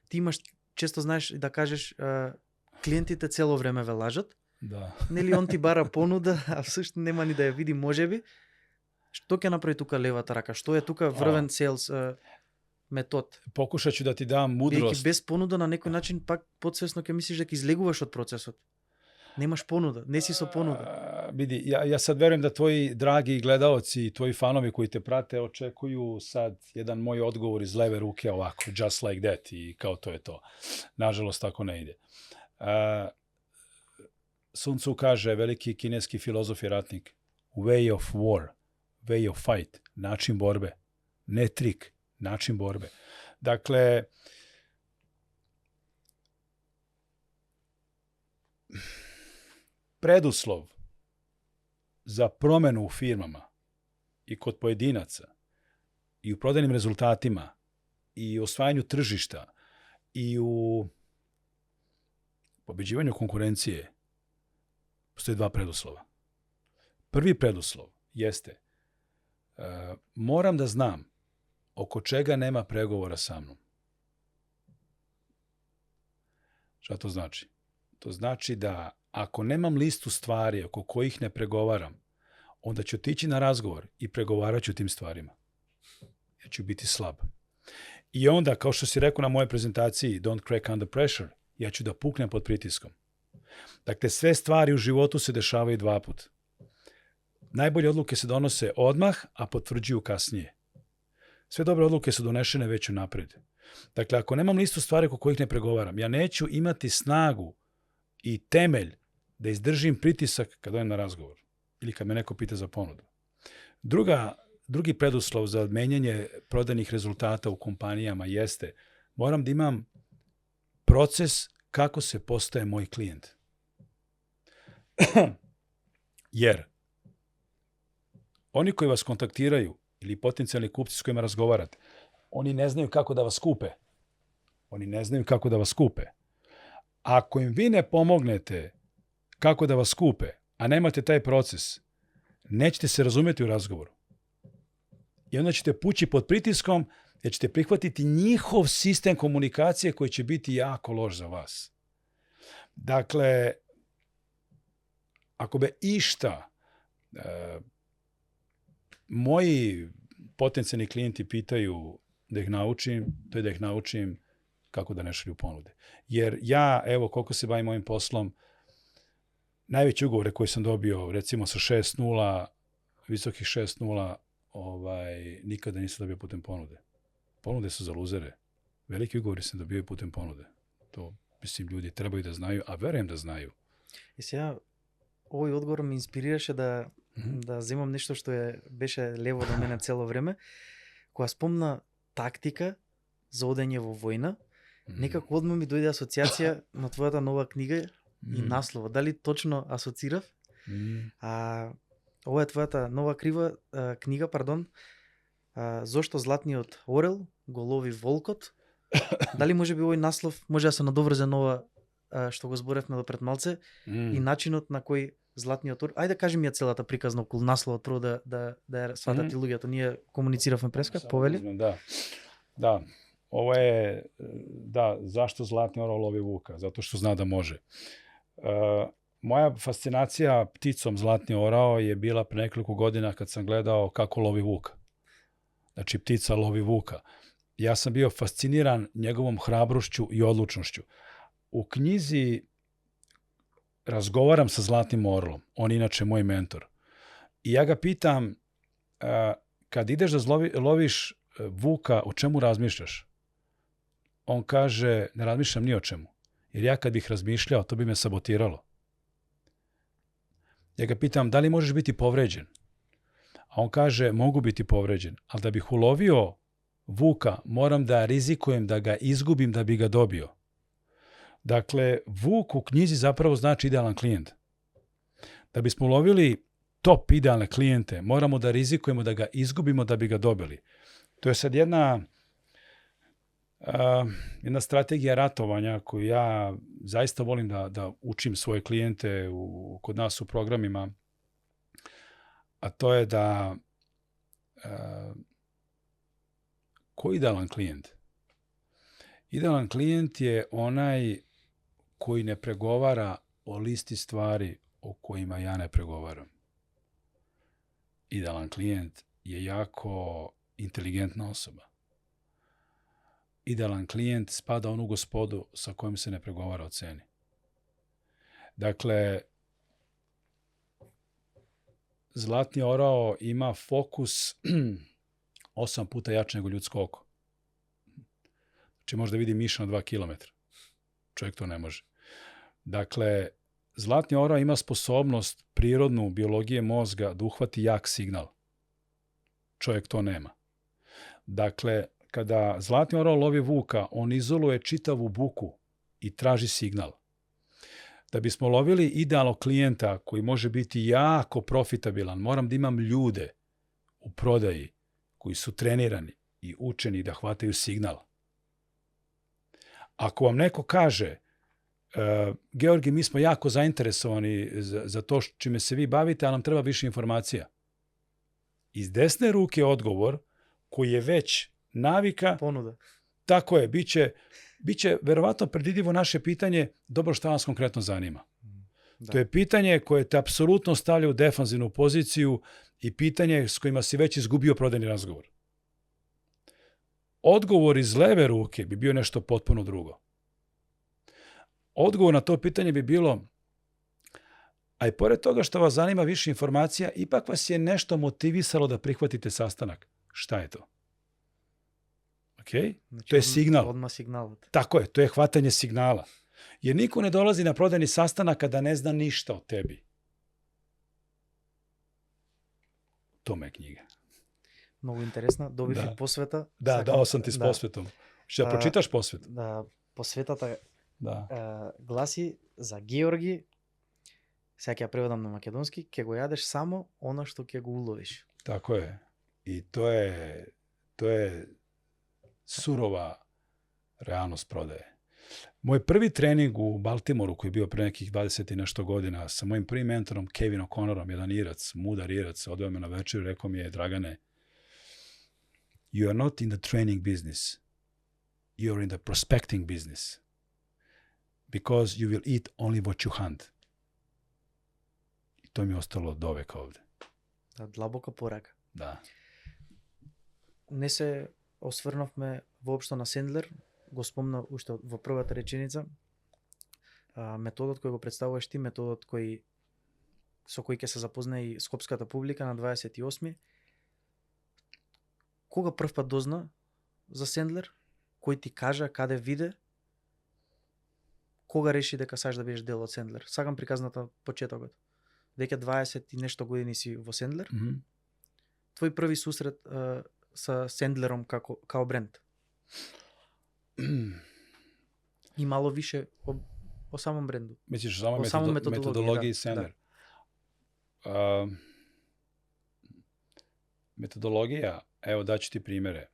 Ти имаш, често знаеш да кажеш, клиентите цело време ве лажат. Да. Нели он ти бара понуда, а всушност нема ни да ја види можеби. Што ќе направи тука левата рака? Што е тука врвен селс метод? Покушат ću da ti dam mudrost. Бидејќи без понуда на некој начин пак подсвесно ќе мислиш дека излегуваш од процесот. Немаш понуда, не си со понуда. Vidi, ja sad verujem da tvoji dragi gledaoci i tvoji fanovi koji te prate očekuju sad jedan moj odgovor iz leve ruke ovako, just like that, i kao to je to. Nažalost, tako ne ide. Sun Tzu kaže, veliki kineski filozof i ratnik, way of war, way of fight, način borbe, ne trik, način borbe. Dakle, preduslov za promenu u firmama i kod pojedinaca i u prodajnim rezultatima i u osvajanju tržišta i u pobeđivanju konkurencije postoje dva preduslova. Prvi preduslov jeste moram da znam oko čega nema pregovora sa mnom. Šta to znači? To znači da ako nemam listu stvari oko kojih ne pregovaram, onda ću otići na razgovor i pregovarat ću tim stvarima. Ja ću biti slab. I onda, kao što si rekao na mojoj prezentaciji Don't crack under pressure, ja ću da puknem pod pritiskom. Dakle, sve stvari u životu se dešavaju dva put. Najbolje odluke se donose odmah, a potvrđuju kasnije. Sve dobre odluke su donešene već unapred. Dakle, ako nemam listu stvari oko kojih ne pregovaram, ja neću imati snagu i temelj da izdržim pritisak kad dojem na razgovor ili kad me neko pita za ponudu. Drugi preduslov za menjanje prodajnih rezultata u kompanijama jeste moram da imam proces kako se postaje moj klijent. Jer oni koji vas kontaktiraju ili potencijalni kupci s kojima razgovarate, oni ne znaju kako da vas kupe. Oni ne znaju kako da vas kupe. Ako im vi ne pomognete kako da vas kupe, a nemate taj proces, nećete se razumjeti u razgovoru. I onda ćete pući pod pritiskom jer ćete prihvatiti njihov sistem komunikacije koji će biti jako loš za vas. Dakle, ako be išta Moji potencijalni klijenti pitaju da ih naučim, to je da ih naučim kako da ne šalju ponude. Jer ja, evo, koliko se bavim ovim poslom, najveće ugovore koje sam dobio, recimo sa 6.0, visokih 6.0, nikada nisam dobio putem ponude. Ponude su za luzere. Veliki ugovori se dobijaju putem ponude. To, mislim, ljudi trebaju da znaju, a verujem da znaju. И сега овој одговор ме инспирираше да земам нешто што беше лево до мене цело време. Кога спомна тактика за одење во војна, некако одма ми дојде асоциација на твојата нова книга и наслова. Дали точно асоцирав? Ова е твојата нова книга, Зошто златниот орел го лови волкот. Дали може би овој наслов може да се надоврзе на ова што го зборевме до пред малце и начинот на кој златниот орел. Ајде да кажи ми ја целата приказна околу насловот, прво да ја сватат и луѓето. Ние комунициравме преска, повели? Да. Ovo je, zašto zlatni orao lovi vuka? Zato što zna da može. Moja fascinacija pticom zlatni orao je bila pre nekoliko godina kad sam gledao kako lovi vuka. Znači, ptica lovi vuka. Ja sam bio fasciniran njegovom hrabrošću i odlučnošću. U knjizi razgovaram sa zlatnim orlom. On je inače moj mentor. I ja ga pitam, kad ideš da loviš vuka, o čemu razmišljaš? On kaže, ne razmišljam ni o čemu. Jer ja kad bih razmišljao, to bi me sabotiralo. Ja ga pitam, da li možeš biti povređen? A on kaže, mogu biti povređen, ali da bih ulovio vuka, moram da rizikujem da ga izgubim da bi ga dobio. Dakle, vuk u knjizi zapravo znači idealan klijent. Da bismo ulovili top idealne klijente, moramo da rizikujemo da ga izgubimo da bi ga dobili. To je sad jedna strategija ratovanja koju ja zaista volim da učim svoje klijente kod nas u programima, a to je da ko je idealan klijent? Idealan klijent je onaj koji ne pregovara o listi stvari o kojima ja ne pregovaram. Idealan klijent je jako inteligentna osoba. Idealan klijent spada u onu gospodu sa kojom se ne pregovara o ceni. Dakle, zlatni orao ima fokus 8 puta jače nego ljudsko oko. Znači može da vidi miša na 2 km. Čovjek to ne može. Dakle, zlatni orao ima sposobnost prirodnu biologije mozga da uhvati jak signal. Čovjek to nema. Dakle, kada zlatni orao lovi vuka, on izoluje čitavu buku i traži signal. Da bismo lovili idealnog klijenta koji može biti jako profitabilan, moram da imam ljude u prodaji koji su trenirani i učeni da hvataju signal. Ako vam neko kaže, Georgi, mi smo jako zainteresovani za to čime se vi bavite, a nam treba više informacija. Iz desne ruke odgovor koji je već navika. Ponuda. Tako je, biće verovatno predvidivo naše pitanje, dobro, šta vas konkretno zanima. Da. To je pitanje koje te apsolutno stavlja u defanzivnu poziciju i pitanje s kojima si već izgubio prodajni razgovor. Odgovor iz leve ruke bi bio nešto potpuno drugo. Odgovor na to pitanje bi bilo, a i pored toga što vas zanima više informacija, ipak vas je nešto motivisalo da prihvatite sastanak. Šta je to? Okay? Znači, to je signal. Odmah signal. Tako je, to je hvatanje signala. Jer niko ne dolazi na prodajni sastanak kada ne zna ništa o tebi. Tome je knjiga. Много интересна. Добив и посвета. Да, дao sam ti s posvetom. Ще прочиташ посвет? Да, посветата гласи за Георги, сега ќе ја преведам на македонски, ќе го јадеш само она што ќе го уловиш. Tako je. I to je surova realnost prodaje. Moj prvi trening u Baltimoru, koji je bio pre nekih 20 i nešto godina, sa mojim prvim mentorom Kevin O'Connorom, jedan Irac, mudar Irac, odveo me na večer i rekao mi je, Dragane, you are not in the training business. You are in the prospecting business. Because you will eat only what you hunt. I to mi je ostalo od doveka ovde. Длабока порака. Да. Не се осврнавме воопшто на Сендлер, го спомна уште во првата реченица. Методот кој го представуваш ти, методот со кој ќе се запознае и скопската публика на 28. Кога прв пат дозна за Сендлер? Кој ти кажа, каде виде? Кога реши дека сакаш да бидеш дел од Сендлер? Сакам приказната почетокот. Веќе 20 и нешто години си во Сендлер. Твој први сусрет со Сендлером као бренд? И мало више о самом бренду. Мислиш само методологија, методологија Сендлер? Методологија, ево даću ti примере.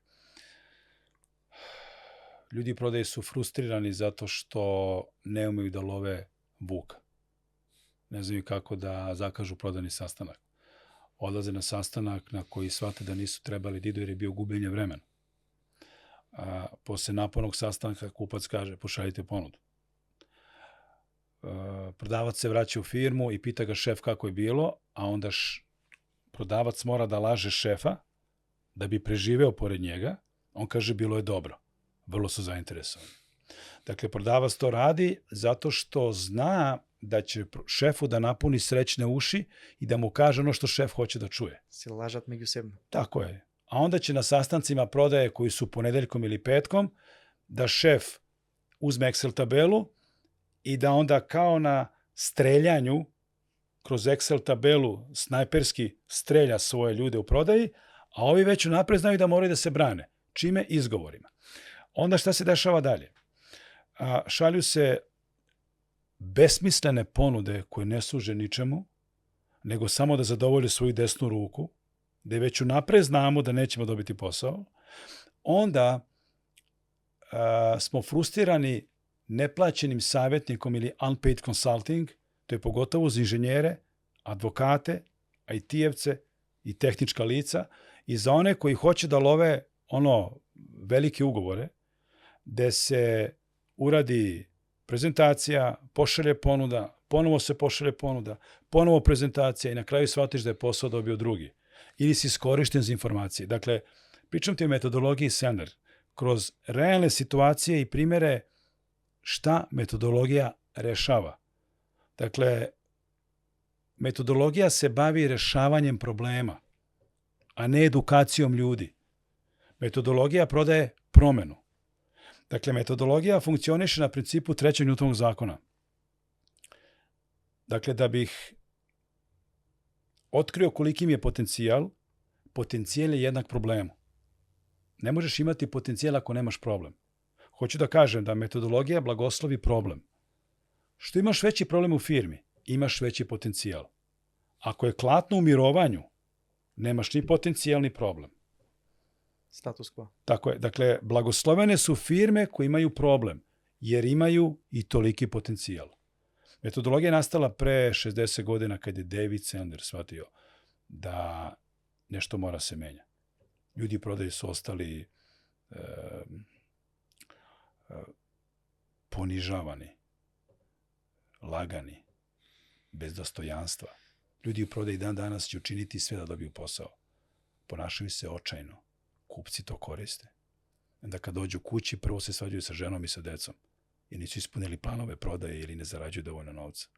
Ljudi prodaje su frustrirani zato što ne umeju da love vuka. Ne znaju kako da zakažu prodani sastanak. Odlaze na sastanak na koji shvate da nisu trebali da idu jer je bio gubljenje vremena. Posle napornog sastanka kupac kaže pošaljite ponudu. Prodavac se vraća u firmu i pita ga šef kako je bilo, a onda prodavac mora da laže šefa da bi preživeo pored njega. On kaže bilo je dobro. Vrlo su zainteresovani. Dakle, prodavac to radi zato što zna da će šefu da napuni srećne uši i da mu kaže ono što šef hoće da čuje. Se lažat međusobno. Tako je. A onda će na sastancima prodaje koji su ponedeljkom ili petkom da šef uzme Excel tabelu i da onda kao na streljanju kroz Excel tabelu snajperski strelja svoje ljude u prodaji, a ovi već unapred znaju da moraju da se brane. Čime? Izgovorima. Onda šta se dešava dalje? Šalju se besmislene ponude koje ne služe ničemu, nego samo da zadovolje svoju desnu ruku, da već unapred znamo da nećemo dobiti posao. Onda smo frustrirani neplaćenim savjetnikom ili unpaid consulting, to je pogotovo za inženjere, advokate, IT-evce i tehnička lica i za one koji hoće da love velike ugovore, gde se uradi prezentacija, pošalje ponuda, ponovo se pošalje ponuda, ponovo prezentacija i na kraju shvatiš da je posao dobio drugi. Ili si iskorišten za informacije. Dakle, pričam ti o metodologiji Sendler. Kroz realne situacije i primere šta metodologija rešava. Dakle, metodologija se bavi rešavanjem problema, a ne edukacijom ljudi. Metodologija prodaje promenu. Dakle, metodologija funkcioniše na principu 3. Newtonovog zakona. Dakle, da bih otkrio koliki mi je potencijal, potencijal je jednak problemu. Ne možeš imati potencijal ako nemaš problem. Hoću da kažem da metodologija blagoslovi problem. Što imaš veći problem u firmi, imaš veći potencijal. Ako je klatno u mirovanju, nemaš ni potencijal ni problem. Status quo. Tako je. Dakle, blagoslovene su firme koje imaju problem, jer imaju i toliki potencijal. Metodologija je nastala pre 60 godina kad je David Sanders shvatio da nešto mora se menja. Ljudi u prodaji su ostali ponižavani, lagani, bez dostojanstva. Ljudi u prodaji dan danas će učiniti sve da dobiju posao. Ponašaju se očajno. Kupci to koriste. Onda kad dođu kući, prvo se svađaju sa ženom i sa decom. Jer nisu ispunili planove prodaje ili ne zarađuju dovoljno novca.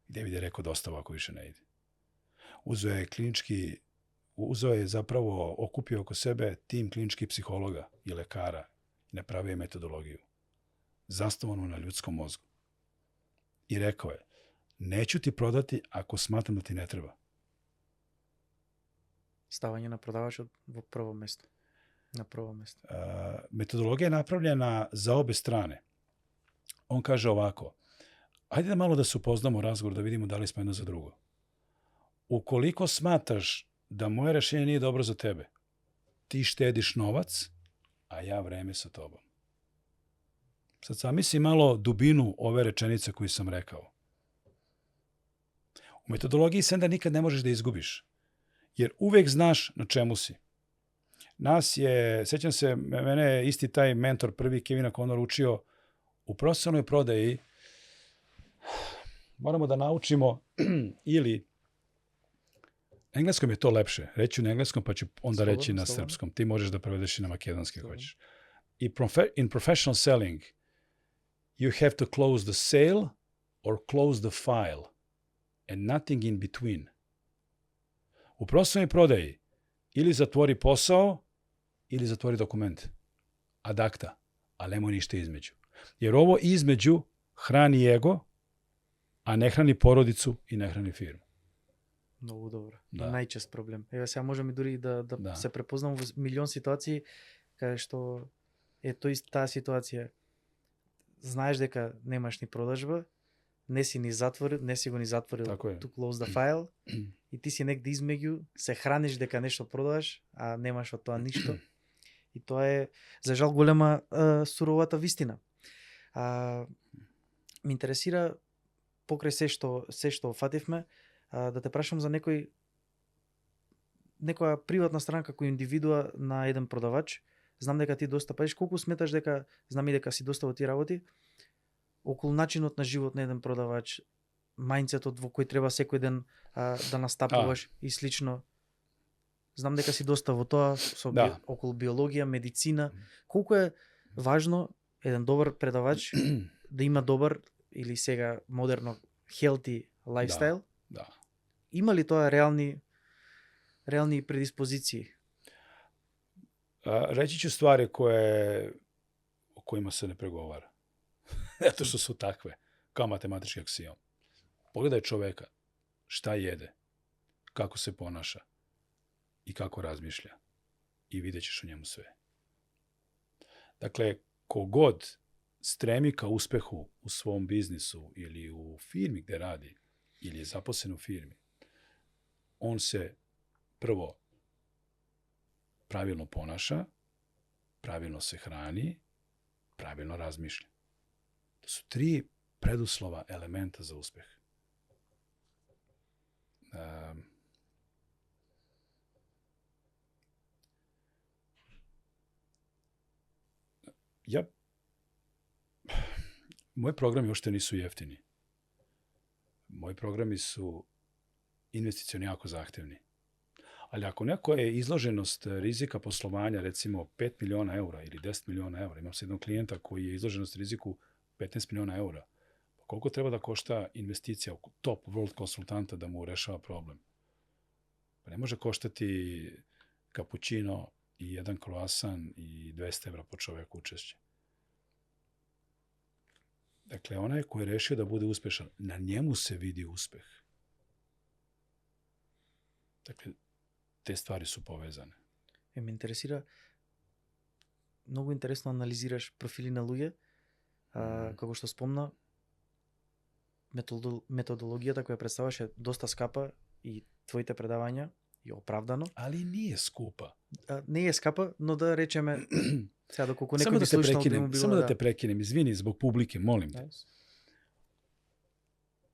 I David je rekao dosta ovako više ne ide. Uzeo je zapravo, okupio oko sebe tim kliničkih psihologa i lekara i napravio je metodologiju. Zasnovanu na ljudskom mozgu. I rekao je, neću ti prodati ako smatram da ti ne treba. Ставање на продавачот во прво место. На прво место. Metodologija je napravljena za obe strane. On kaže ovako, ajde da malo da se upoznamo u razgovoru, da vidimo da li smo jedno za drugo. Ukoliko smatraš da moje rešenje nije dobro za tebe, ti štediš novac, a ja vreme sa tobom. Sad zamisli malo dubinu ove rečenice koju sam rekao. U metodologiji Senda nikad ne možeš da izgubiš, jer uvek znaš na čemu si. Sećam se, mene je isti taj mentor prvi Kevin O'Connor učio u profesionalnoj prodaji moramo da naučimo ili engleskom je to lepše. Reći na engleskom, pa ću onda Slobodno, reći na slobodno. srpskom. Ti možeš da prevedeš i na makedonski ako Slobodno. hoćeš. I in professional selling, you have to close the sale or close the file and nothing in between. U poslovnoj prodaji ili zatvori posao ili zatvori dokument. Ad acta. Ali nemoj ništa između. Jer ovo između hrani ego, a ne hrani porodicu i ne hrani firmu. Многу добро. Да. Најчест проблем. Еве сега можеме дури да Да. се препознам во милион ситуации каде што е таа ситуација. Знаеш дека немаш ни продажба, не си го ни затворил Тако е. to close the file и ти си негде измеѓу, се храниш дека нешто продаваш, а немаш од тоа ништо. И тоа е за жал голема суровата вистина. Ме интересира покрај се што фативме, да те прашам за некоја приватна страна како индивидуа на еден продавач. Знам дека ти доста паиш, колку сметаш дека, знам и дека си доста во тие работи, околу начинот на живот на еден продавач, мајндсетот во кој треба секој ден да настапуваш и слично. Знам дека си доста во тоа, Да. околу биологија, медицина. Колку е важно еден добар предавач да има добар или сега модерно healthy лајфстайл? Да. Има ли тоа реални предиспозиции? Reći ću stvari o kojima se ne pregovara. Zato što su takve, kao matematički aksijom. Pogledaj čoveka, šta jede, kako se ponaša i kako razmišlja. I vidjet ćeš o njemu sve. Dakle, kogod stremi ka uspehu u svom biznisu ili u firmi gde radi, ili je zaposlen u firmi, on se prvo pravilno ponaša, pravilno se hrani, pravilno razmišlja. To su 3 preduslova elementa za uspeh. Moji programi uopšte nisu jeftini. Moji programi su investicioni jako zahtevni. Ali ako neko je izloženost rizika poslovanja, recimo 5 miliona eura ili 10 miliona eura, imam se jednog klijenta koji je izloženost riziku 15 miliona eura, pa koliko treba da košta investicija top world konsultanta da mu rešava problem? Pa ne može koštati kapućino i jedan kruasan i 200 evra po čoveku učešće. Dakle, onaj koji je rešio da bude uspešan, na njemu se vidi uspeh. Dakle, te stvari su povezane. Ме интересира, многу интересно анализираш профили на луѓе, како што спомна, методологијата која представаш е доста скапа и твоите предавања и оправдано. Ali nije skupa. Не е скапа, но да речеме, сега доколку Samo некој би слушнал би му било samo da te prekinem, izvini, zbog publike, molim te.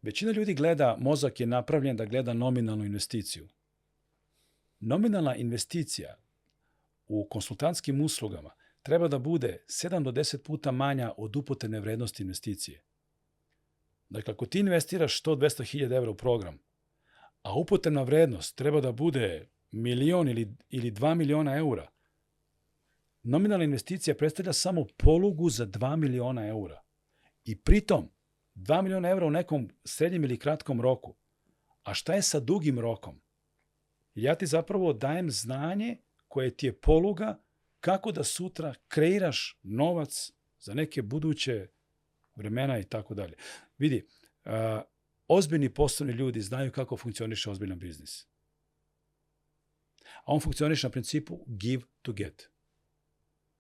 Većina ljudi gleda, mozak je napravljen da gleda nominalnu investiciju. Nominalna investicija u konsultantskim uslugama treba da bude 7 do 10 puta manja od upotrebne vrednosti investicije. Dakle, ako ti investiraš 100-200 hiljada evra u program, a upotrebna vrednost treba da bude 1 ili 2 miliona eura, nominalna investicija predstavlja samo polugu za 2 miliona eura. I pritom 2 miliona eura u nekom srednjem ili kratkom roku. A šta je sa dugim rokom? Ja ti zapravo dajem znanje koje ti je poluga kako da sutra kreiraš novac za neke buduće vremena i tako dalje. Vidi, ozbiljni poslovni ljudi znaju kako funkcioniše ozbiljan biznis. A on funkcioniše na principu give to get.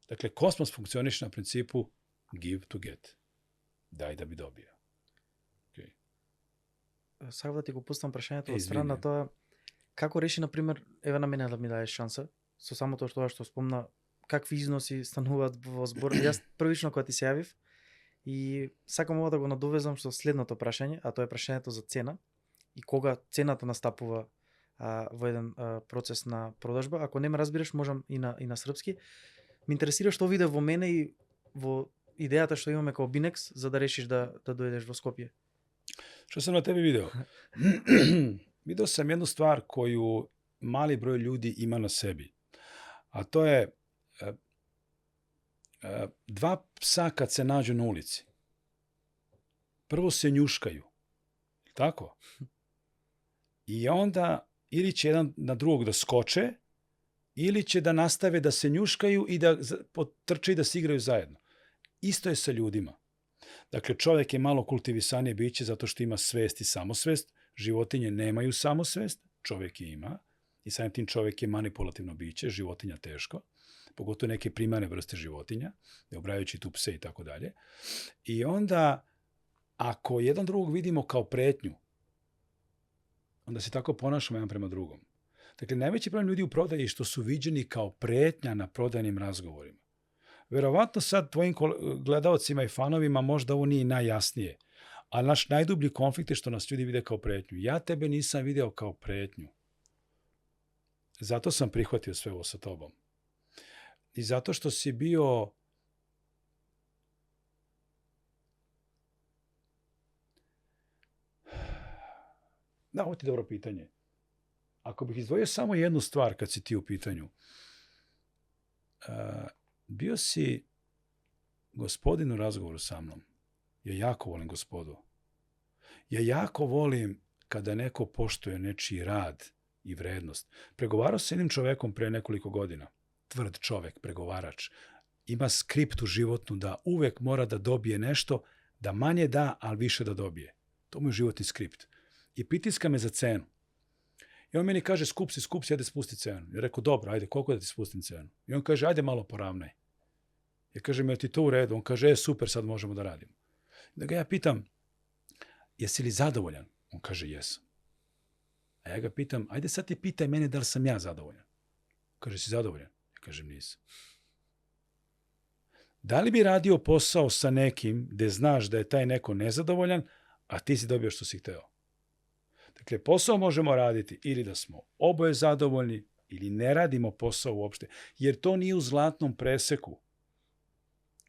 Dakle, kosmos funkcioniše na principu give to get. Daj da bi dobio. Okay. Сакам да ти го поставам прашањето од Извини. страна на тоа, како реши, например, еве на мене да ми даеш шанса, со самото тоа што спомна, какви износи стануваат во збор. Јас првично кога ти се јавив и сакам ова да го надовезам со следното прашање, а тоа е прашањето за цена и кога цената настапува во еден процес на продажба. Ако не ме разбираш, можам и на српски. Ме интересира што виде во мене и во идејата што имаме како Binex, за да решиш да дојдеш во Скопје. Što sam na tebi video? Video sam jednu stvar koju mali broj ljudi ima na sebi. A to je dva psa kad se nađu na ulici. Prvo se njuškaju. Tako? I onda ili će jedan na drugog da skoče, ili će da nastave da se njuškaju i da potrče i da se igraju zajedno. Isto je sa ljudima. Dakle, čovjek je malo kultivisanije biće zato što ima svest i samosvest. Životinje nemaju samosvest, čovjek je ima. I samim tim čovjek je manipulativno biće, životinja teško. Pogotovo neke primarne vrste životinja, ne obrajajući tu pse i tako dalje. I onda, ako jedan drugog vidimo kao pretnju, onda se tako ponašamo jedan prema drugom. Dakle, najveći problem ljudi u prodaji je što su viđeni kao pretnja na prodajnim razgovorima. Verovatno sad tvojim gledalcima i fanovima možda ovo nije najjasnije, ali naš najdublji konflikt je što nas ljudi vide kao pretnju. Ja tebe nisam video kao pretnju. Zato sam prihvatio sve ovo sa tobom. I zato što si bio da, ovo ti je dobro pitanje. Ako bih izdvojio samo jednu stvar kad si ti u pitanju, bio si gospodin u razgovoru sa mnom. Ja jako volim gospodu. Ja jako volim kada neko poštuje nečiji rad i vrednost. Pregovarao sa jednim čovekom pre nekoliko godina. Tvrd čovek, pregovarač. Ima skript u životnu da uvek mora da dobije nešto, da manje da, ali više da dobije. To mu je životni skript. I pritiska me za cenu. I on meni kaže, skup si, ajde spusti cenu. Ja rekao, dobro, ajde, koliko da ti spustim cenu? I on kaže, ajde malo poravnaj. Ja kažem, je ti to u redu? On kaže, super, sad možemo da radimo. Da ga ja pitam, jesi li zadovoljan? On kaže, jesam. A ja ga pitam, ajde sad ti pitaj mene da li sam ja zadovoljan. Kaže, si zadovoljan? Ja kažem, nisam. Da li bi radio posao sa nekim gde znaš da je taj neko nezadovoljan, a ti si dobio što si hteo? Dakle, posao možemo raditi ili da smo oboje zadovoljni ili ne radimo posao uopšte, jer to nije u zlatnom preseku.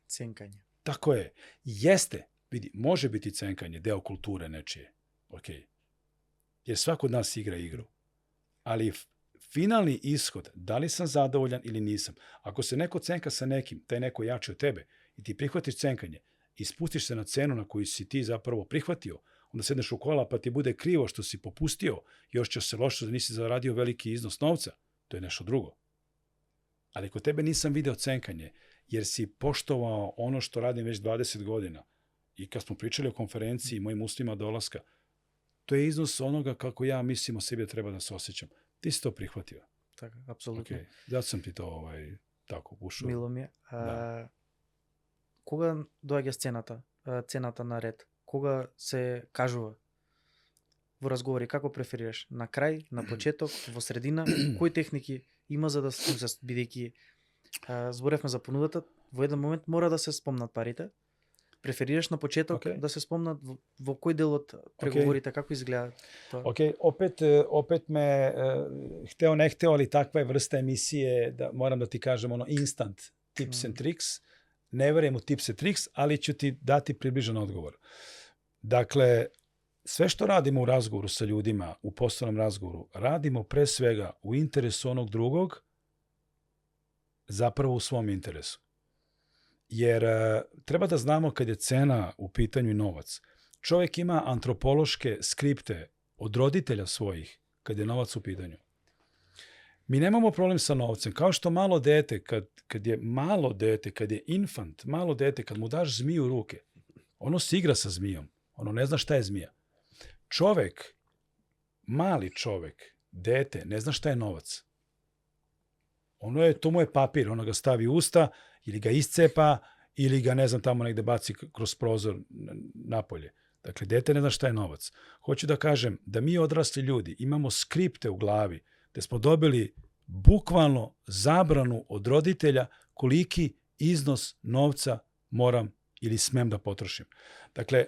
Cenkanje. Tako je. Jeste, vidi, može biti cenkanje, deo kulture nečije. Ok. Jer svako od nas igra igru. Ali finalni ishod, da li sam zadovoljan ili nisam. Ako se neko cenka sa nekim, taj neko jači od tebe i ti prihvatiš cenkanje i spustiš se na cenu na koju si ti zapravo prihvatio, onda sedneš u kola pa ti bude krivo što si popustio, još će se loše da nisi zaradio veliki iznos novca, to je nešto drugo. Ali kod tebe nisam video cenkanje, jer si poštovao ono što radim već 20 godina. I kad smo pričali o konferenciji, mojim ustima dolaska, to je iznos onoga kako ja mislim o sebi treba da se osjećam. Ti si to prihvatio. Tako, apsolutno. Okay. Zato sam ti to tako ušao. Мило ми е. Кога доаѓа цената на ред? Кога се кажува во разговори, како преферираш? На крај, на почеток, во средина? Кои техники има за да бидејќи зборевме за понудата, во еден момент мора да се спомнат парите. Преферираш на почеток да се спомнат во кој дел од преговорите, како изгледа тоа? Ok, opet me hteo ne hteo, ali takva je vrsta emisije da moram da ti kažem instant tips and tricks. Ne verujem u tips and tricks, ali ću ti dati približan odgovor. Dakle, sve što radimo u razgovoru sa ljudima, u poslovnom razgovoru, radimo pre svega u interesu onog drugog, zapravo u svom interesu. Jer treba da znamo kad je cena u pitanju i novac. Čovjek ima antropološke skripte od roditelja svojih kad je novac u pitanju. Mi nemamo problem sa novcem. Kao što malo dete, kad je infant, malo dete, kad mu daš zmiju u ruke, ono se igra sa zmijom. Ono ne zna šta je zmija. Čovek, mali čovek, dete, ne zna šta je novac. To mu je papir, ono ga stavi u usta, ili ga iscepa, ili ga, ne znam, tamo negde baci kroz prozor napolje. Dakle, dete ne zna šta je novac. Hoću da kažem da mi odrasli ljudi imamo skripte u glavi, gde smo dobili bukvalno zabranu od roditelja koliki iznos novca moram ili smem da potrošim. Dakle,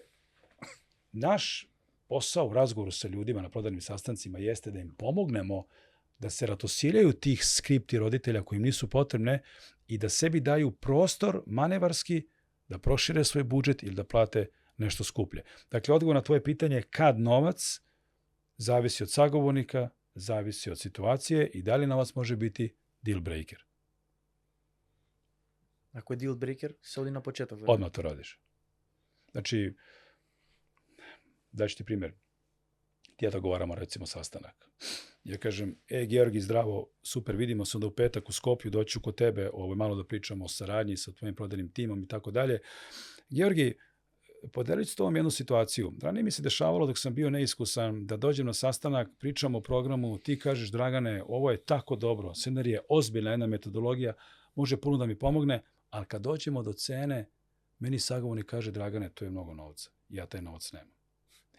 naš posao u razgovoru sa ljudima na prodajnim sastancima jeste da im pomognemo da se ratosiljaju tih skripti roditelja koji im nisu potrebne i da sebi daju prostor manevarski da prošire svoj budžet ili da plate nešto skuplje. Dakle, odgovor na tvoje pitanje kad novac, zavisi od sagovornika, zavisi od situacije i da li novac može biti deal breaker. Ако е deal breaker, се оди на почеток. Odmah to radiš. Znači, daću ti primjer. Ti ja dogovaramo recimo sastanak. Ja kažem, Georgi, zdravo, super, vidimo se onda u petak u Skopju, doću kod tebe, malo da pričamo o saradnji sa tvojim prodajnim timom i tako dalje. Georgi, podelit ću s tobom jednu situaciju. Ranije mi se dešavalo dok sam bio neiskusan da dođem na sastanak, pričam o programu, ti kažeš, Dragane, ovo je tako dobro, Sendler je ozbiljna jedna metodologija, može puno da mi pomogne, ali kad dođemo do cene, meni sagovornik kaže, Dragane, to je mnogo novca, ja taj novac nemam.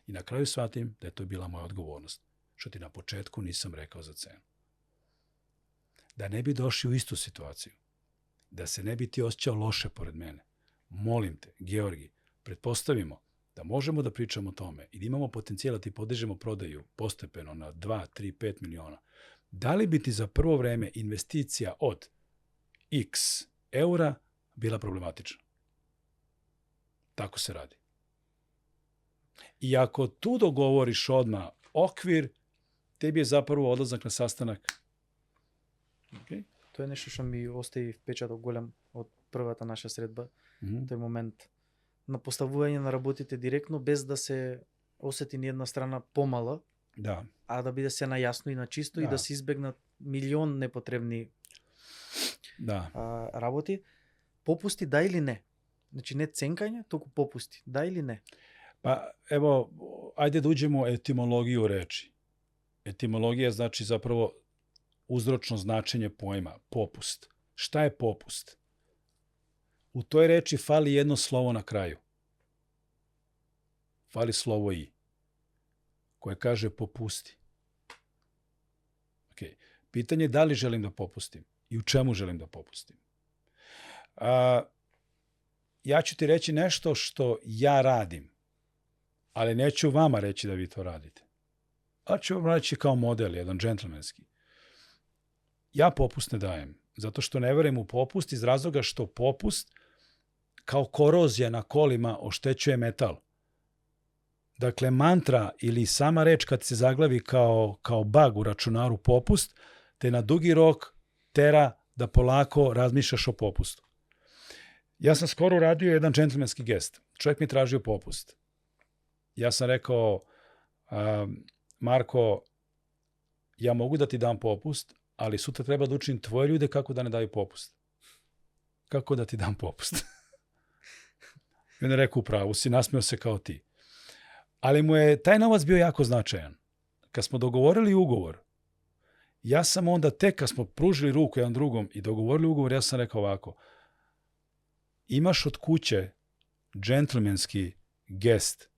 I na kraju shvatim da je to bila moja odgovornost, što ti na početku nisam rekao za cenu. Da ne bi došli u istu situaciju, da se ne bi ti osjećao loše pored mene, molim te, Georgi, pretpostavimo da možemo da pričamo o tome i da imamo potencijal da ti podižemo prodaju postepeno na 2, 3, 5 miliona. Da li bi ti za prvo vreme investicija od x eura bila problematična? Tako se radi. I ako tu dogovoriš odmah okvir, tebi je zapravo odlazak na sastanak. Okay? Тоа е нешто што ми остави впечаток голем од првата наша средба. Тој момент на поставување на работите директно, без да се осети ни една страна помала, да, а да биде се најасно и на чисто и да се избегнат милион непотребни работи. Попусти, да или не? Значи не ценкање, току попусти. Да или не? Pa evo, ajde da uđemo u etimologiju reči. Etimologija znači zapravo uzročno značenje pojma, popust. Šta je popust? U toj reči fali jedno slovo na kraju. Fali slovo i, koje kaže popusti. Okay. Pitanje je da li želim da popustim i u čemu želim da popustim. Ja ću ti reći nešto što ja radim, ali neću vama reći da vi to radite. Ali ću vam reći kao model, jedan džentlmenski. Ja popust ne dajem, zato što ne verujem u popust iz razloga što popust kao korozija na kolima oštećuje metal. Dakle, mantra ili sama reč kad se zaglavi kao bug u računaru popust, te na dugi rok tera da polako razmišljaš o popustu. Ja sam skoro uradio jedan džentlmenski gest. Čovjek mi tražio popust. Ja sam rekao, Marko, ja mogu da ti dam popust, ali sutra treba da učim tvoje ljude kako da ne daju popust. Kako da ti dam popust? I on je rekao, upravo si, nasmeo se kao ti. Ali mu je taj novac bio jako značajan. Kad smo dogovorili ugovor, ja sam onda tek kad smo pružili ruku jedan drugom i dogovorili ugovor, ja sam rekao ovako, imaš od kuće džentlmenski gest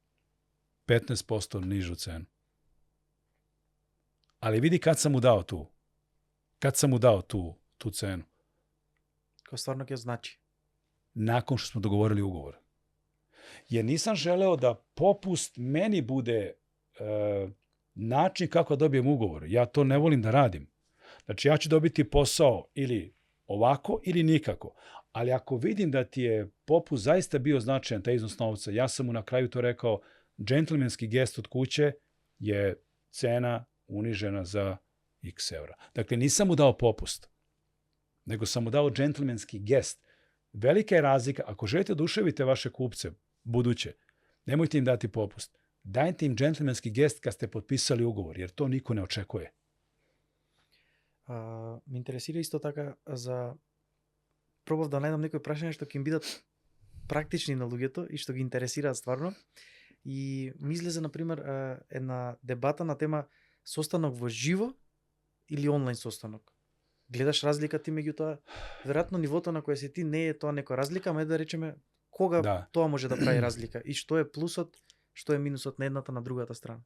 15% nižu cenu. Ali vidi kad sam mu dao tu. Kad sam mu dao tu cenu. Kao stvarno ќе значи. Nakon što smo dogovorili ugovor. Jer nisam želeo da popust meni bude način kako dobijem ugovor. Ja to ne volim da radim. Znači ja ću dobiti posao ili ovako ili nikako. Ali ako vidim da ti je popust zaista bio značajan, taj iznos novca, ja sam mu na kraju to rekao, džentlmenski gest od kuće je cena unižena za x eura. Dakle, nisam mu dao popust, nego sam mu dao džentlmenski gest. Velika je razlika. Ako želite da oduševite vaše kupce, buduće, nemojte im dati popust. Dajte im džentlmenski gest kad ste potpisali ugovor, jer to niko ne očekuje. Me интересира исто така за пробав да најдам некои прашања што ќе им бидат практични на луѓето и што ги интересираат стварно. И ми излезе, например, една дебата на тема состанок во живо или онлайн состанок. Гледаш разлика ти меѓу тоа? Веројатно нивото на кое си ти не е тоа некоја разлика, ама да речеме кога тоа може да прави разлика и што е плюсот, што е минусот на едната на другата страна.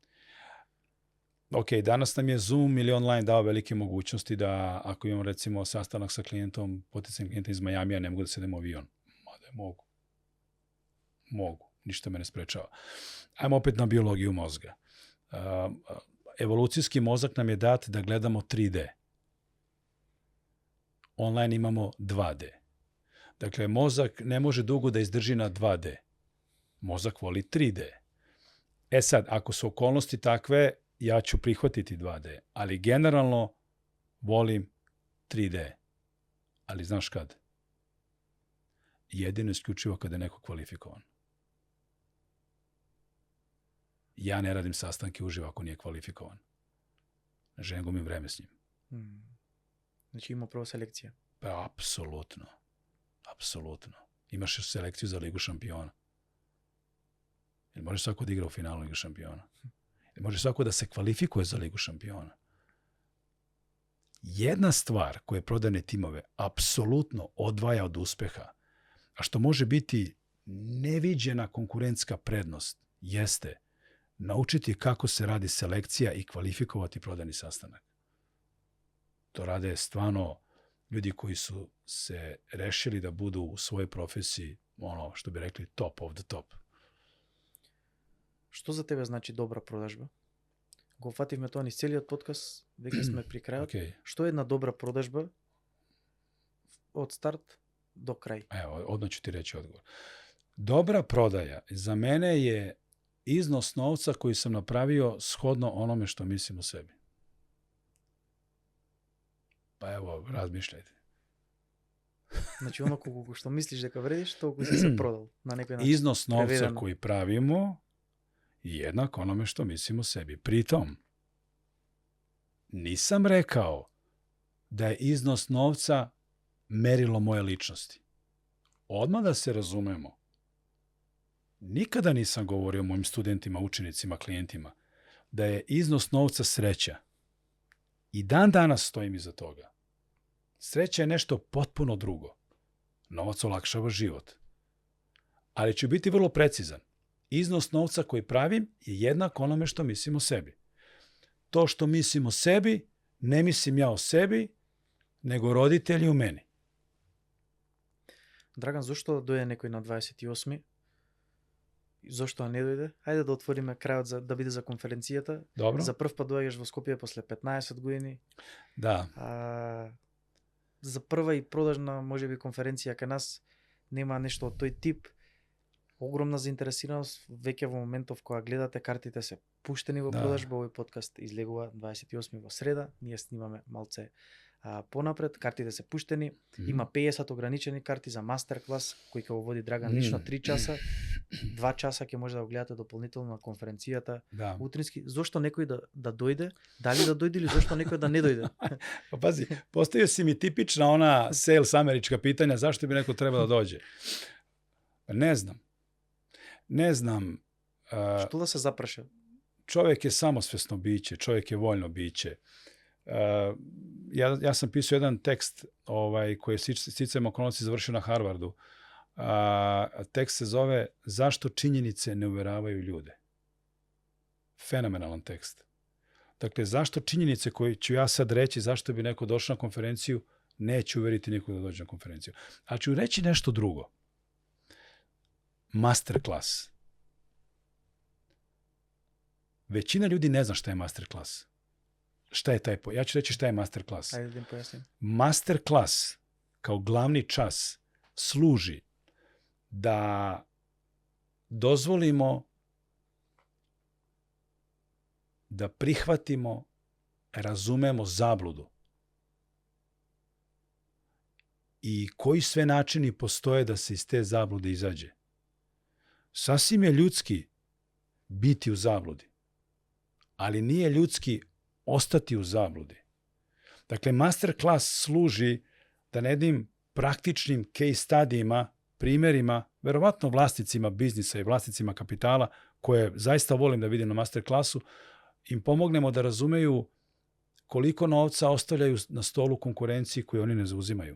Ok, danas nam je Zoom ili online dao velike mogućnosti da ako imam recimo sastanak sa klijentom, potencijalnim klijentom iz Majamija, ne mogu da sedem u avion. Mada mogu. Mogu. Ništa me ne sprečava. Ajmo opet na biologiju mozga. Evolucijski mozak nam je dat da gledamo 3D. Online imamo 2D. Dakle, mozak ne može dugo da izdrži na 2D. Mozak voli 3D. E sad, ako su okolnosti takve, ja ću prihvatiti 2D, ali generalno volim 3D. Ali znaš kad? Jedino isključivo kada je neko kvalifikovan. Ja ne radim sastanke uživo ako nije kvalifikovan. Ne želim gubim vreme s njim. Znači ima prvo selekcija. Pa, apsolutno. Apsolutno. Imaš selekciju za Ligu šampiona. Ili može svako da igra u finalu Ligu šampiona? Ili može svako da se kvalifikuje za Ligu šampiona? Jedna stvar koje prodane timove apsolutno odvaja od uspeha, a što može biti neviđena konkurentska prednost, jeste naučiti kako se radi selekcija i kvalifikovati prodani sastanak. To rade stvarno ljudi koji su se rešili da budu u svojoj profesiji, ono što bi rekli top of the top. Што за тебе значи добра продажба? Го фативме тоа низ целиот подкаст, веќе сме при крајот. Okay. Што е една добра продажба од старт до крај? Evo, odmah ću ti reći odgovor. Dobra prodaja za mene je iznos novca koji sam napravio shodno onome što mislim o sebi. Pa evo, razmišljajte. Значи оно колку што мислиш дека вредиш, толку си се продал на некој начин. Iznos novca Prevedeno. koji pravimo je jednak onome što mislim o sebi. Pritom, nisam rekao da je iznos novca merilo moje ličnosti. Odmah da se razumemo. Nikada nisam govorio mojim studentima, učenicima, klijentima da je iznos novca sreća. I dan danas stojim iza toga. Sreća je nešto potpuno drugo. Novac olakšava život. Ali ću biti vrlo precizan. Iznos novca koji pravim je jednak onome što mislim o sebi. To što mislim o sebi, ne mislim ja o sebi, nego roditelji u meni. Драган, зошто дојде некој на 28-ми? Зошто не дојде? Хајде да отвориме крајот за да биде за конференцијата. Dobro? За прв пат доаѓаш во Скопје после 15 години. Da. За прва и продажна можеби конференција кај нас нема нешто од тој тип. Огромна заинтересираност веќе во моментов кога гледате картите се пуштени во Да. продажба. Овој подкаст излегува 28 во среда. Ние снимаме малце понапред, картите се пуштени. Има 50 ограничени карти за мастер клас кој ќе го води Драган лично 3 часа. 2 часа ќе може да го гледате дополнително на конференцијата. Da. Утрински, зошто некој да дојде? Дали да дојде или зошто некој да не дојде? Pa pazi, postavio si mi tipična ona sales američka pitanja, zašto bi neko trebao da dođe? Ne znam. Ne znam. Што да се запраша? Čovjek je samosvesno biće, čovjek je voljno biće. Ja sam pisao jedan tekst koji je sticajem okolnosti završio na Harvardu. Tekst se zove Zašto činjenice ne uveravaju ljude. Fenomenalan tekst. Dakle, zašto činjenice koje ću ja sad reći, zašto bi neko došao na konferenciju, neće uveriti nikog da dođe na konferenciju. Ali ću reći nešto drugo. Masterclass. Većina ljudi ne zna šta je masterclass. Šta je taj Ja ću reći šta je masterclass. Ајде да им појасним. Masterclass kao glavni čas služi da dozvolimo da prihvatimo, razumemo zabludu i koji sve načini postoje da se iz te zablude izađe. Sasvim je ljudski biti u zabludi, ali nije ljudski ostati u zabludi. Dakle, masterclass služi da na jednim praktičnim case studijima, primjerima, verovatno vlasnicima biznisa i vlasnicima kapitala, koje zaista volim da vidim na masterclassu, im pomognemo da razumeju koliko novca ostavljaju na stolu konkurenciji koju oni ne zauzimaju.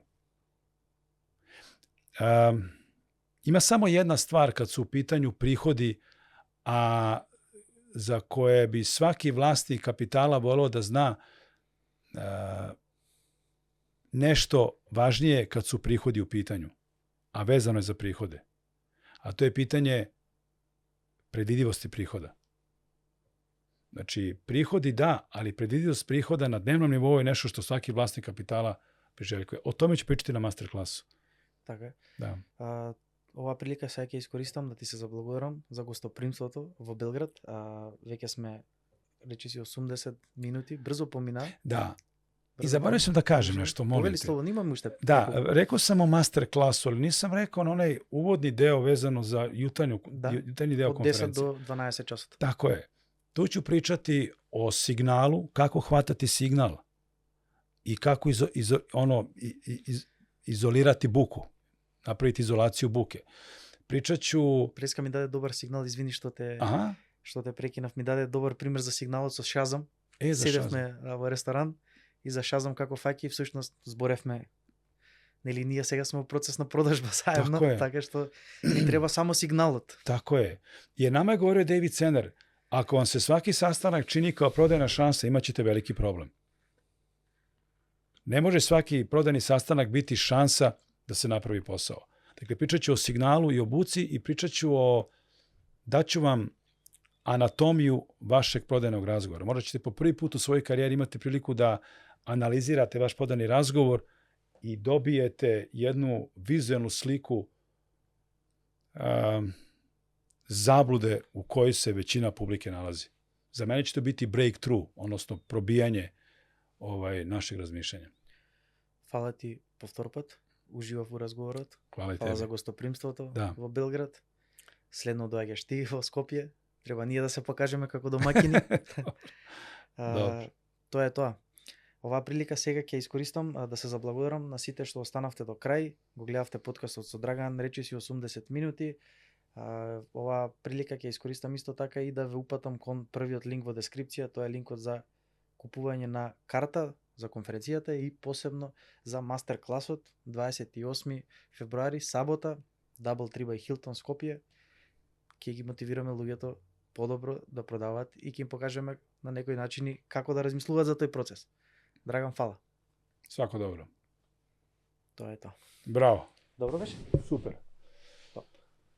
Ima samo jedna stvar kad su u pitanju prihodi, a za koje bi svaki vlasnik kapitala voleo da zna nešto važnije kad su prihodi u pitanju, a vezano je za prihode. A to je pitanje predvidivosti prihoda. Znači, prihodi da, ali predvidivost prihoda na dnevnom nivou je nešto što svaki vlasnik kapitala priželjkuje. O tome ću pričati na masterclassu. Така е. Da. Оваа прилика сега ќе искористам да ти се заблагодарам за гостопримството во Белград. Веќе сме речи си 80 минути, брзо помина. Da. I Brzo zaboravio sam da kažem nešto, molim Poveli te. slovo, imam уште. Da, неколку. rekao sam o master klasu, ali nisam rekao na onaj uvodni deo vezano za Da. jutarnji deo Од 10 konferencije. до 12 часот. Tako je. Tu ću pričati o signalu, kako hvatati signal i kako izolirati buku, napraviti izolaciju buke. Pričat ću... Преска ми даде добар сигнал, извини Aha, што те прекинав, ми даде добар пример за сигналот со Шазам. za Shazam. Седевме во ресторан и за Шазам како фаќи всушност зборевме. Нели ние сега сме во процес на продажба заедно, Тако е. така што ни треба само сигналот. Tako je. Jer nama je govorio David Senner, ako vam se svaki sastanak čini kao prodajna šansa, imat ćete veliki problem. Ne može svaki prodajni sastanak biti šansa da se napravi posao. Dakle, pričat ću o signalu i o buci i pričat ću daću vam anatomiju vašeg prodajnog razgovora. Možda ćete po prvi put u svojoj karijeri imati priliku da analizirate vaš prodajni razgovor i dobijete jednu vizualnu sliku zablude u kojoj se većina publike nalazi. Za mene će to biti breakthrough, odnosno probijanje našeg razmišljanja. Фала ти повтор пат. Уживав во разговорот. Hvala i Фала за tebi. гостопримството Да. во Белград. Следно доаѓаш ти во Скопје. Треба ние да се покажеме како домаќини. Добро. Тоа е тоа. Оваа прилика сега ќе искористам да се заблагодарам на сите што останавте до крај. Го гледавте подкастот со Драган, речи си 80 минути. Оваа прилика ќе искористам исто така и да ве упатам кон првиот линк во дескрипција. Тоа е линкот за купување на карта за конференцијата и посебно за мастер класот 28 февруари, сабота, Double Tree by Hilton Скопје. Ќе ги мотивираме луѓето подобро да продаваат и ќе им покажеме на некои начини како да размислуваат за тој процес. Драган, фала. Svako dobro. Тоа е тоа. Bravo. Добро беше? Super.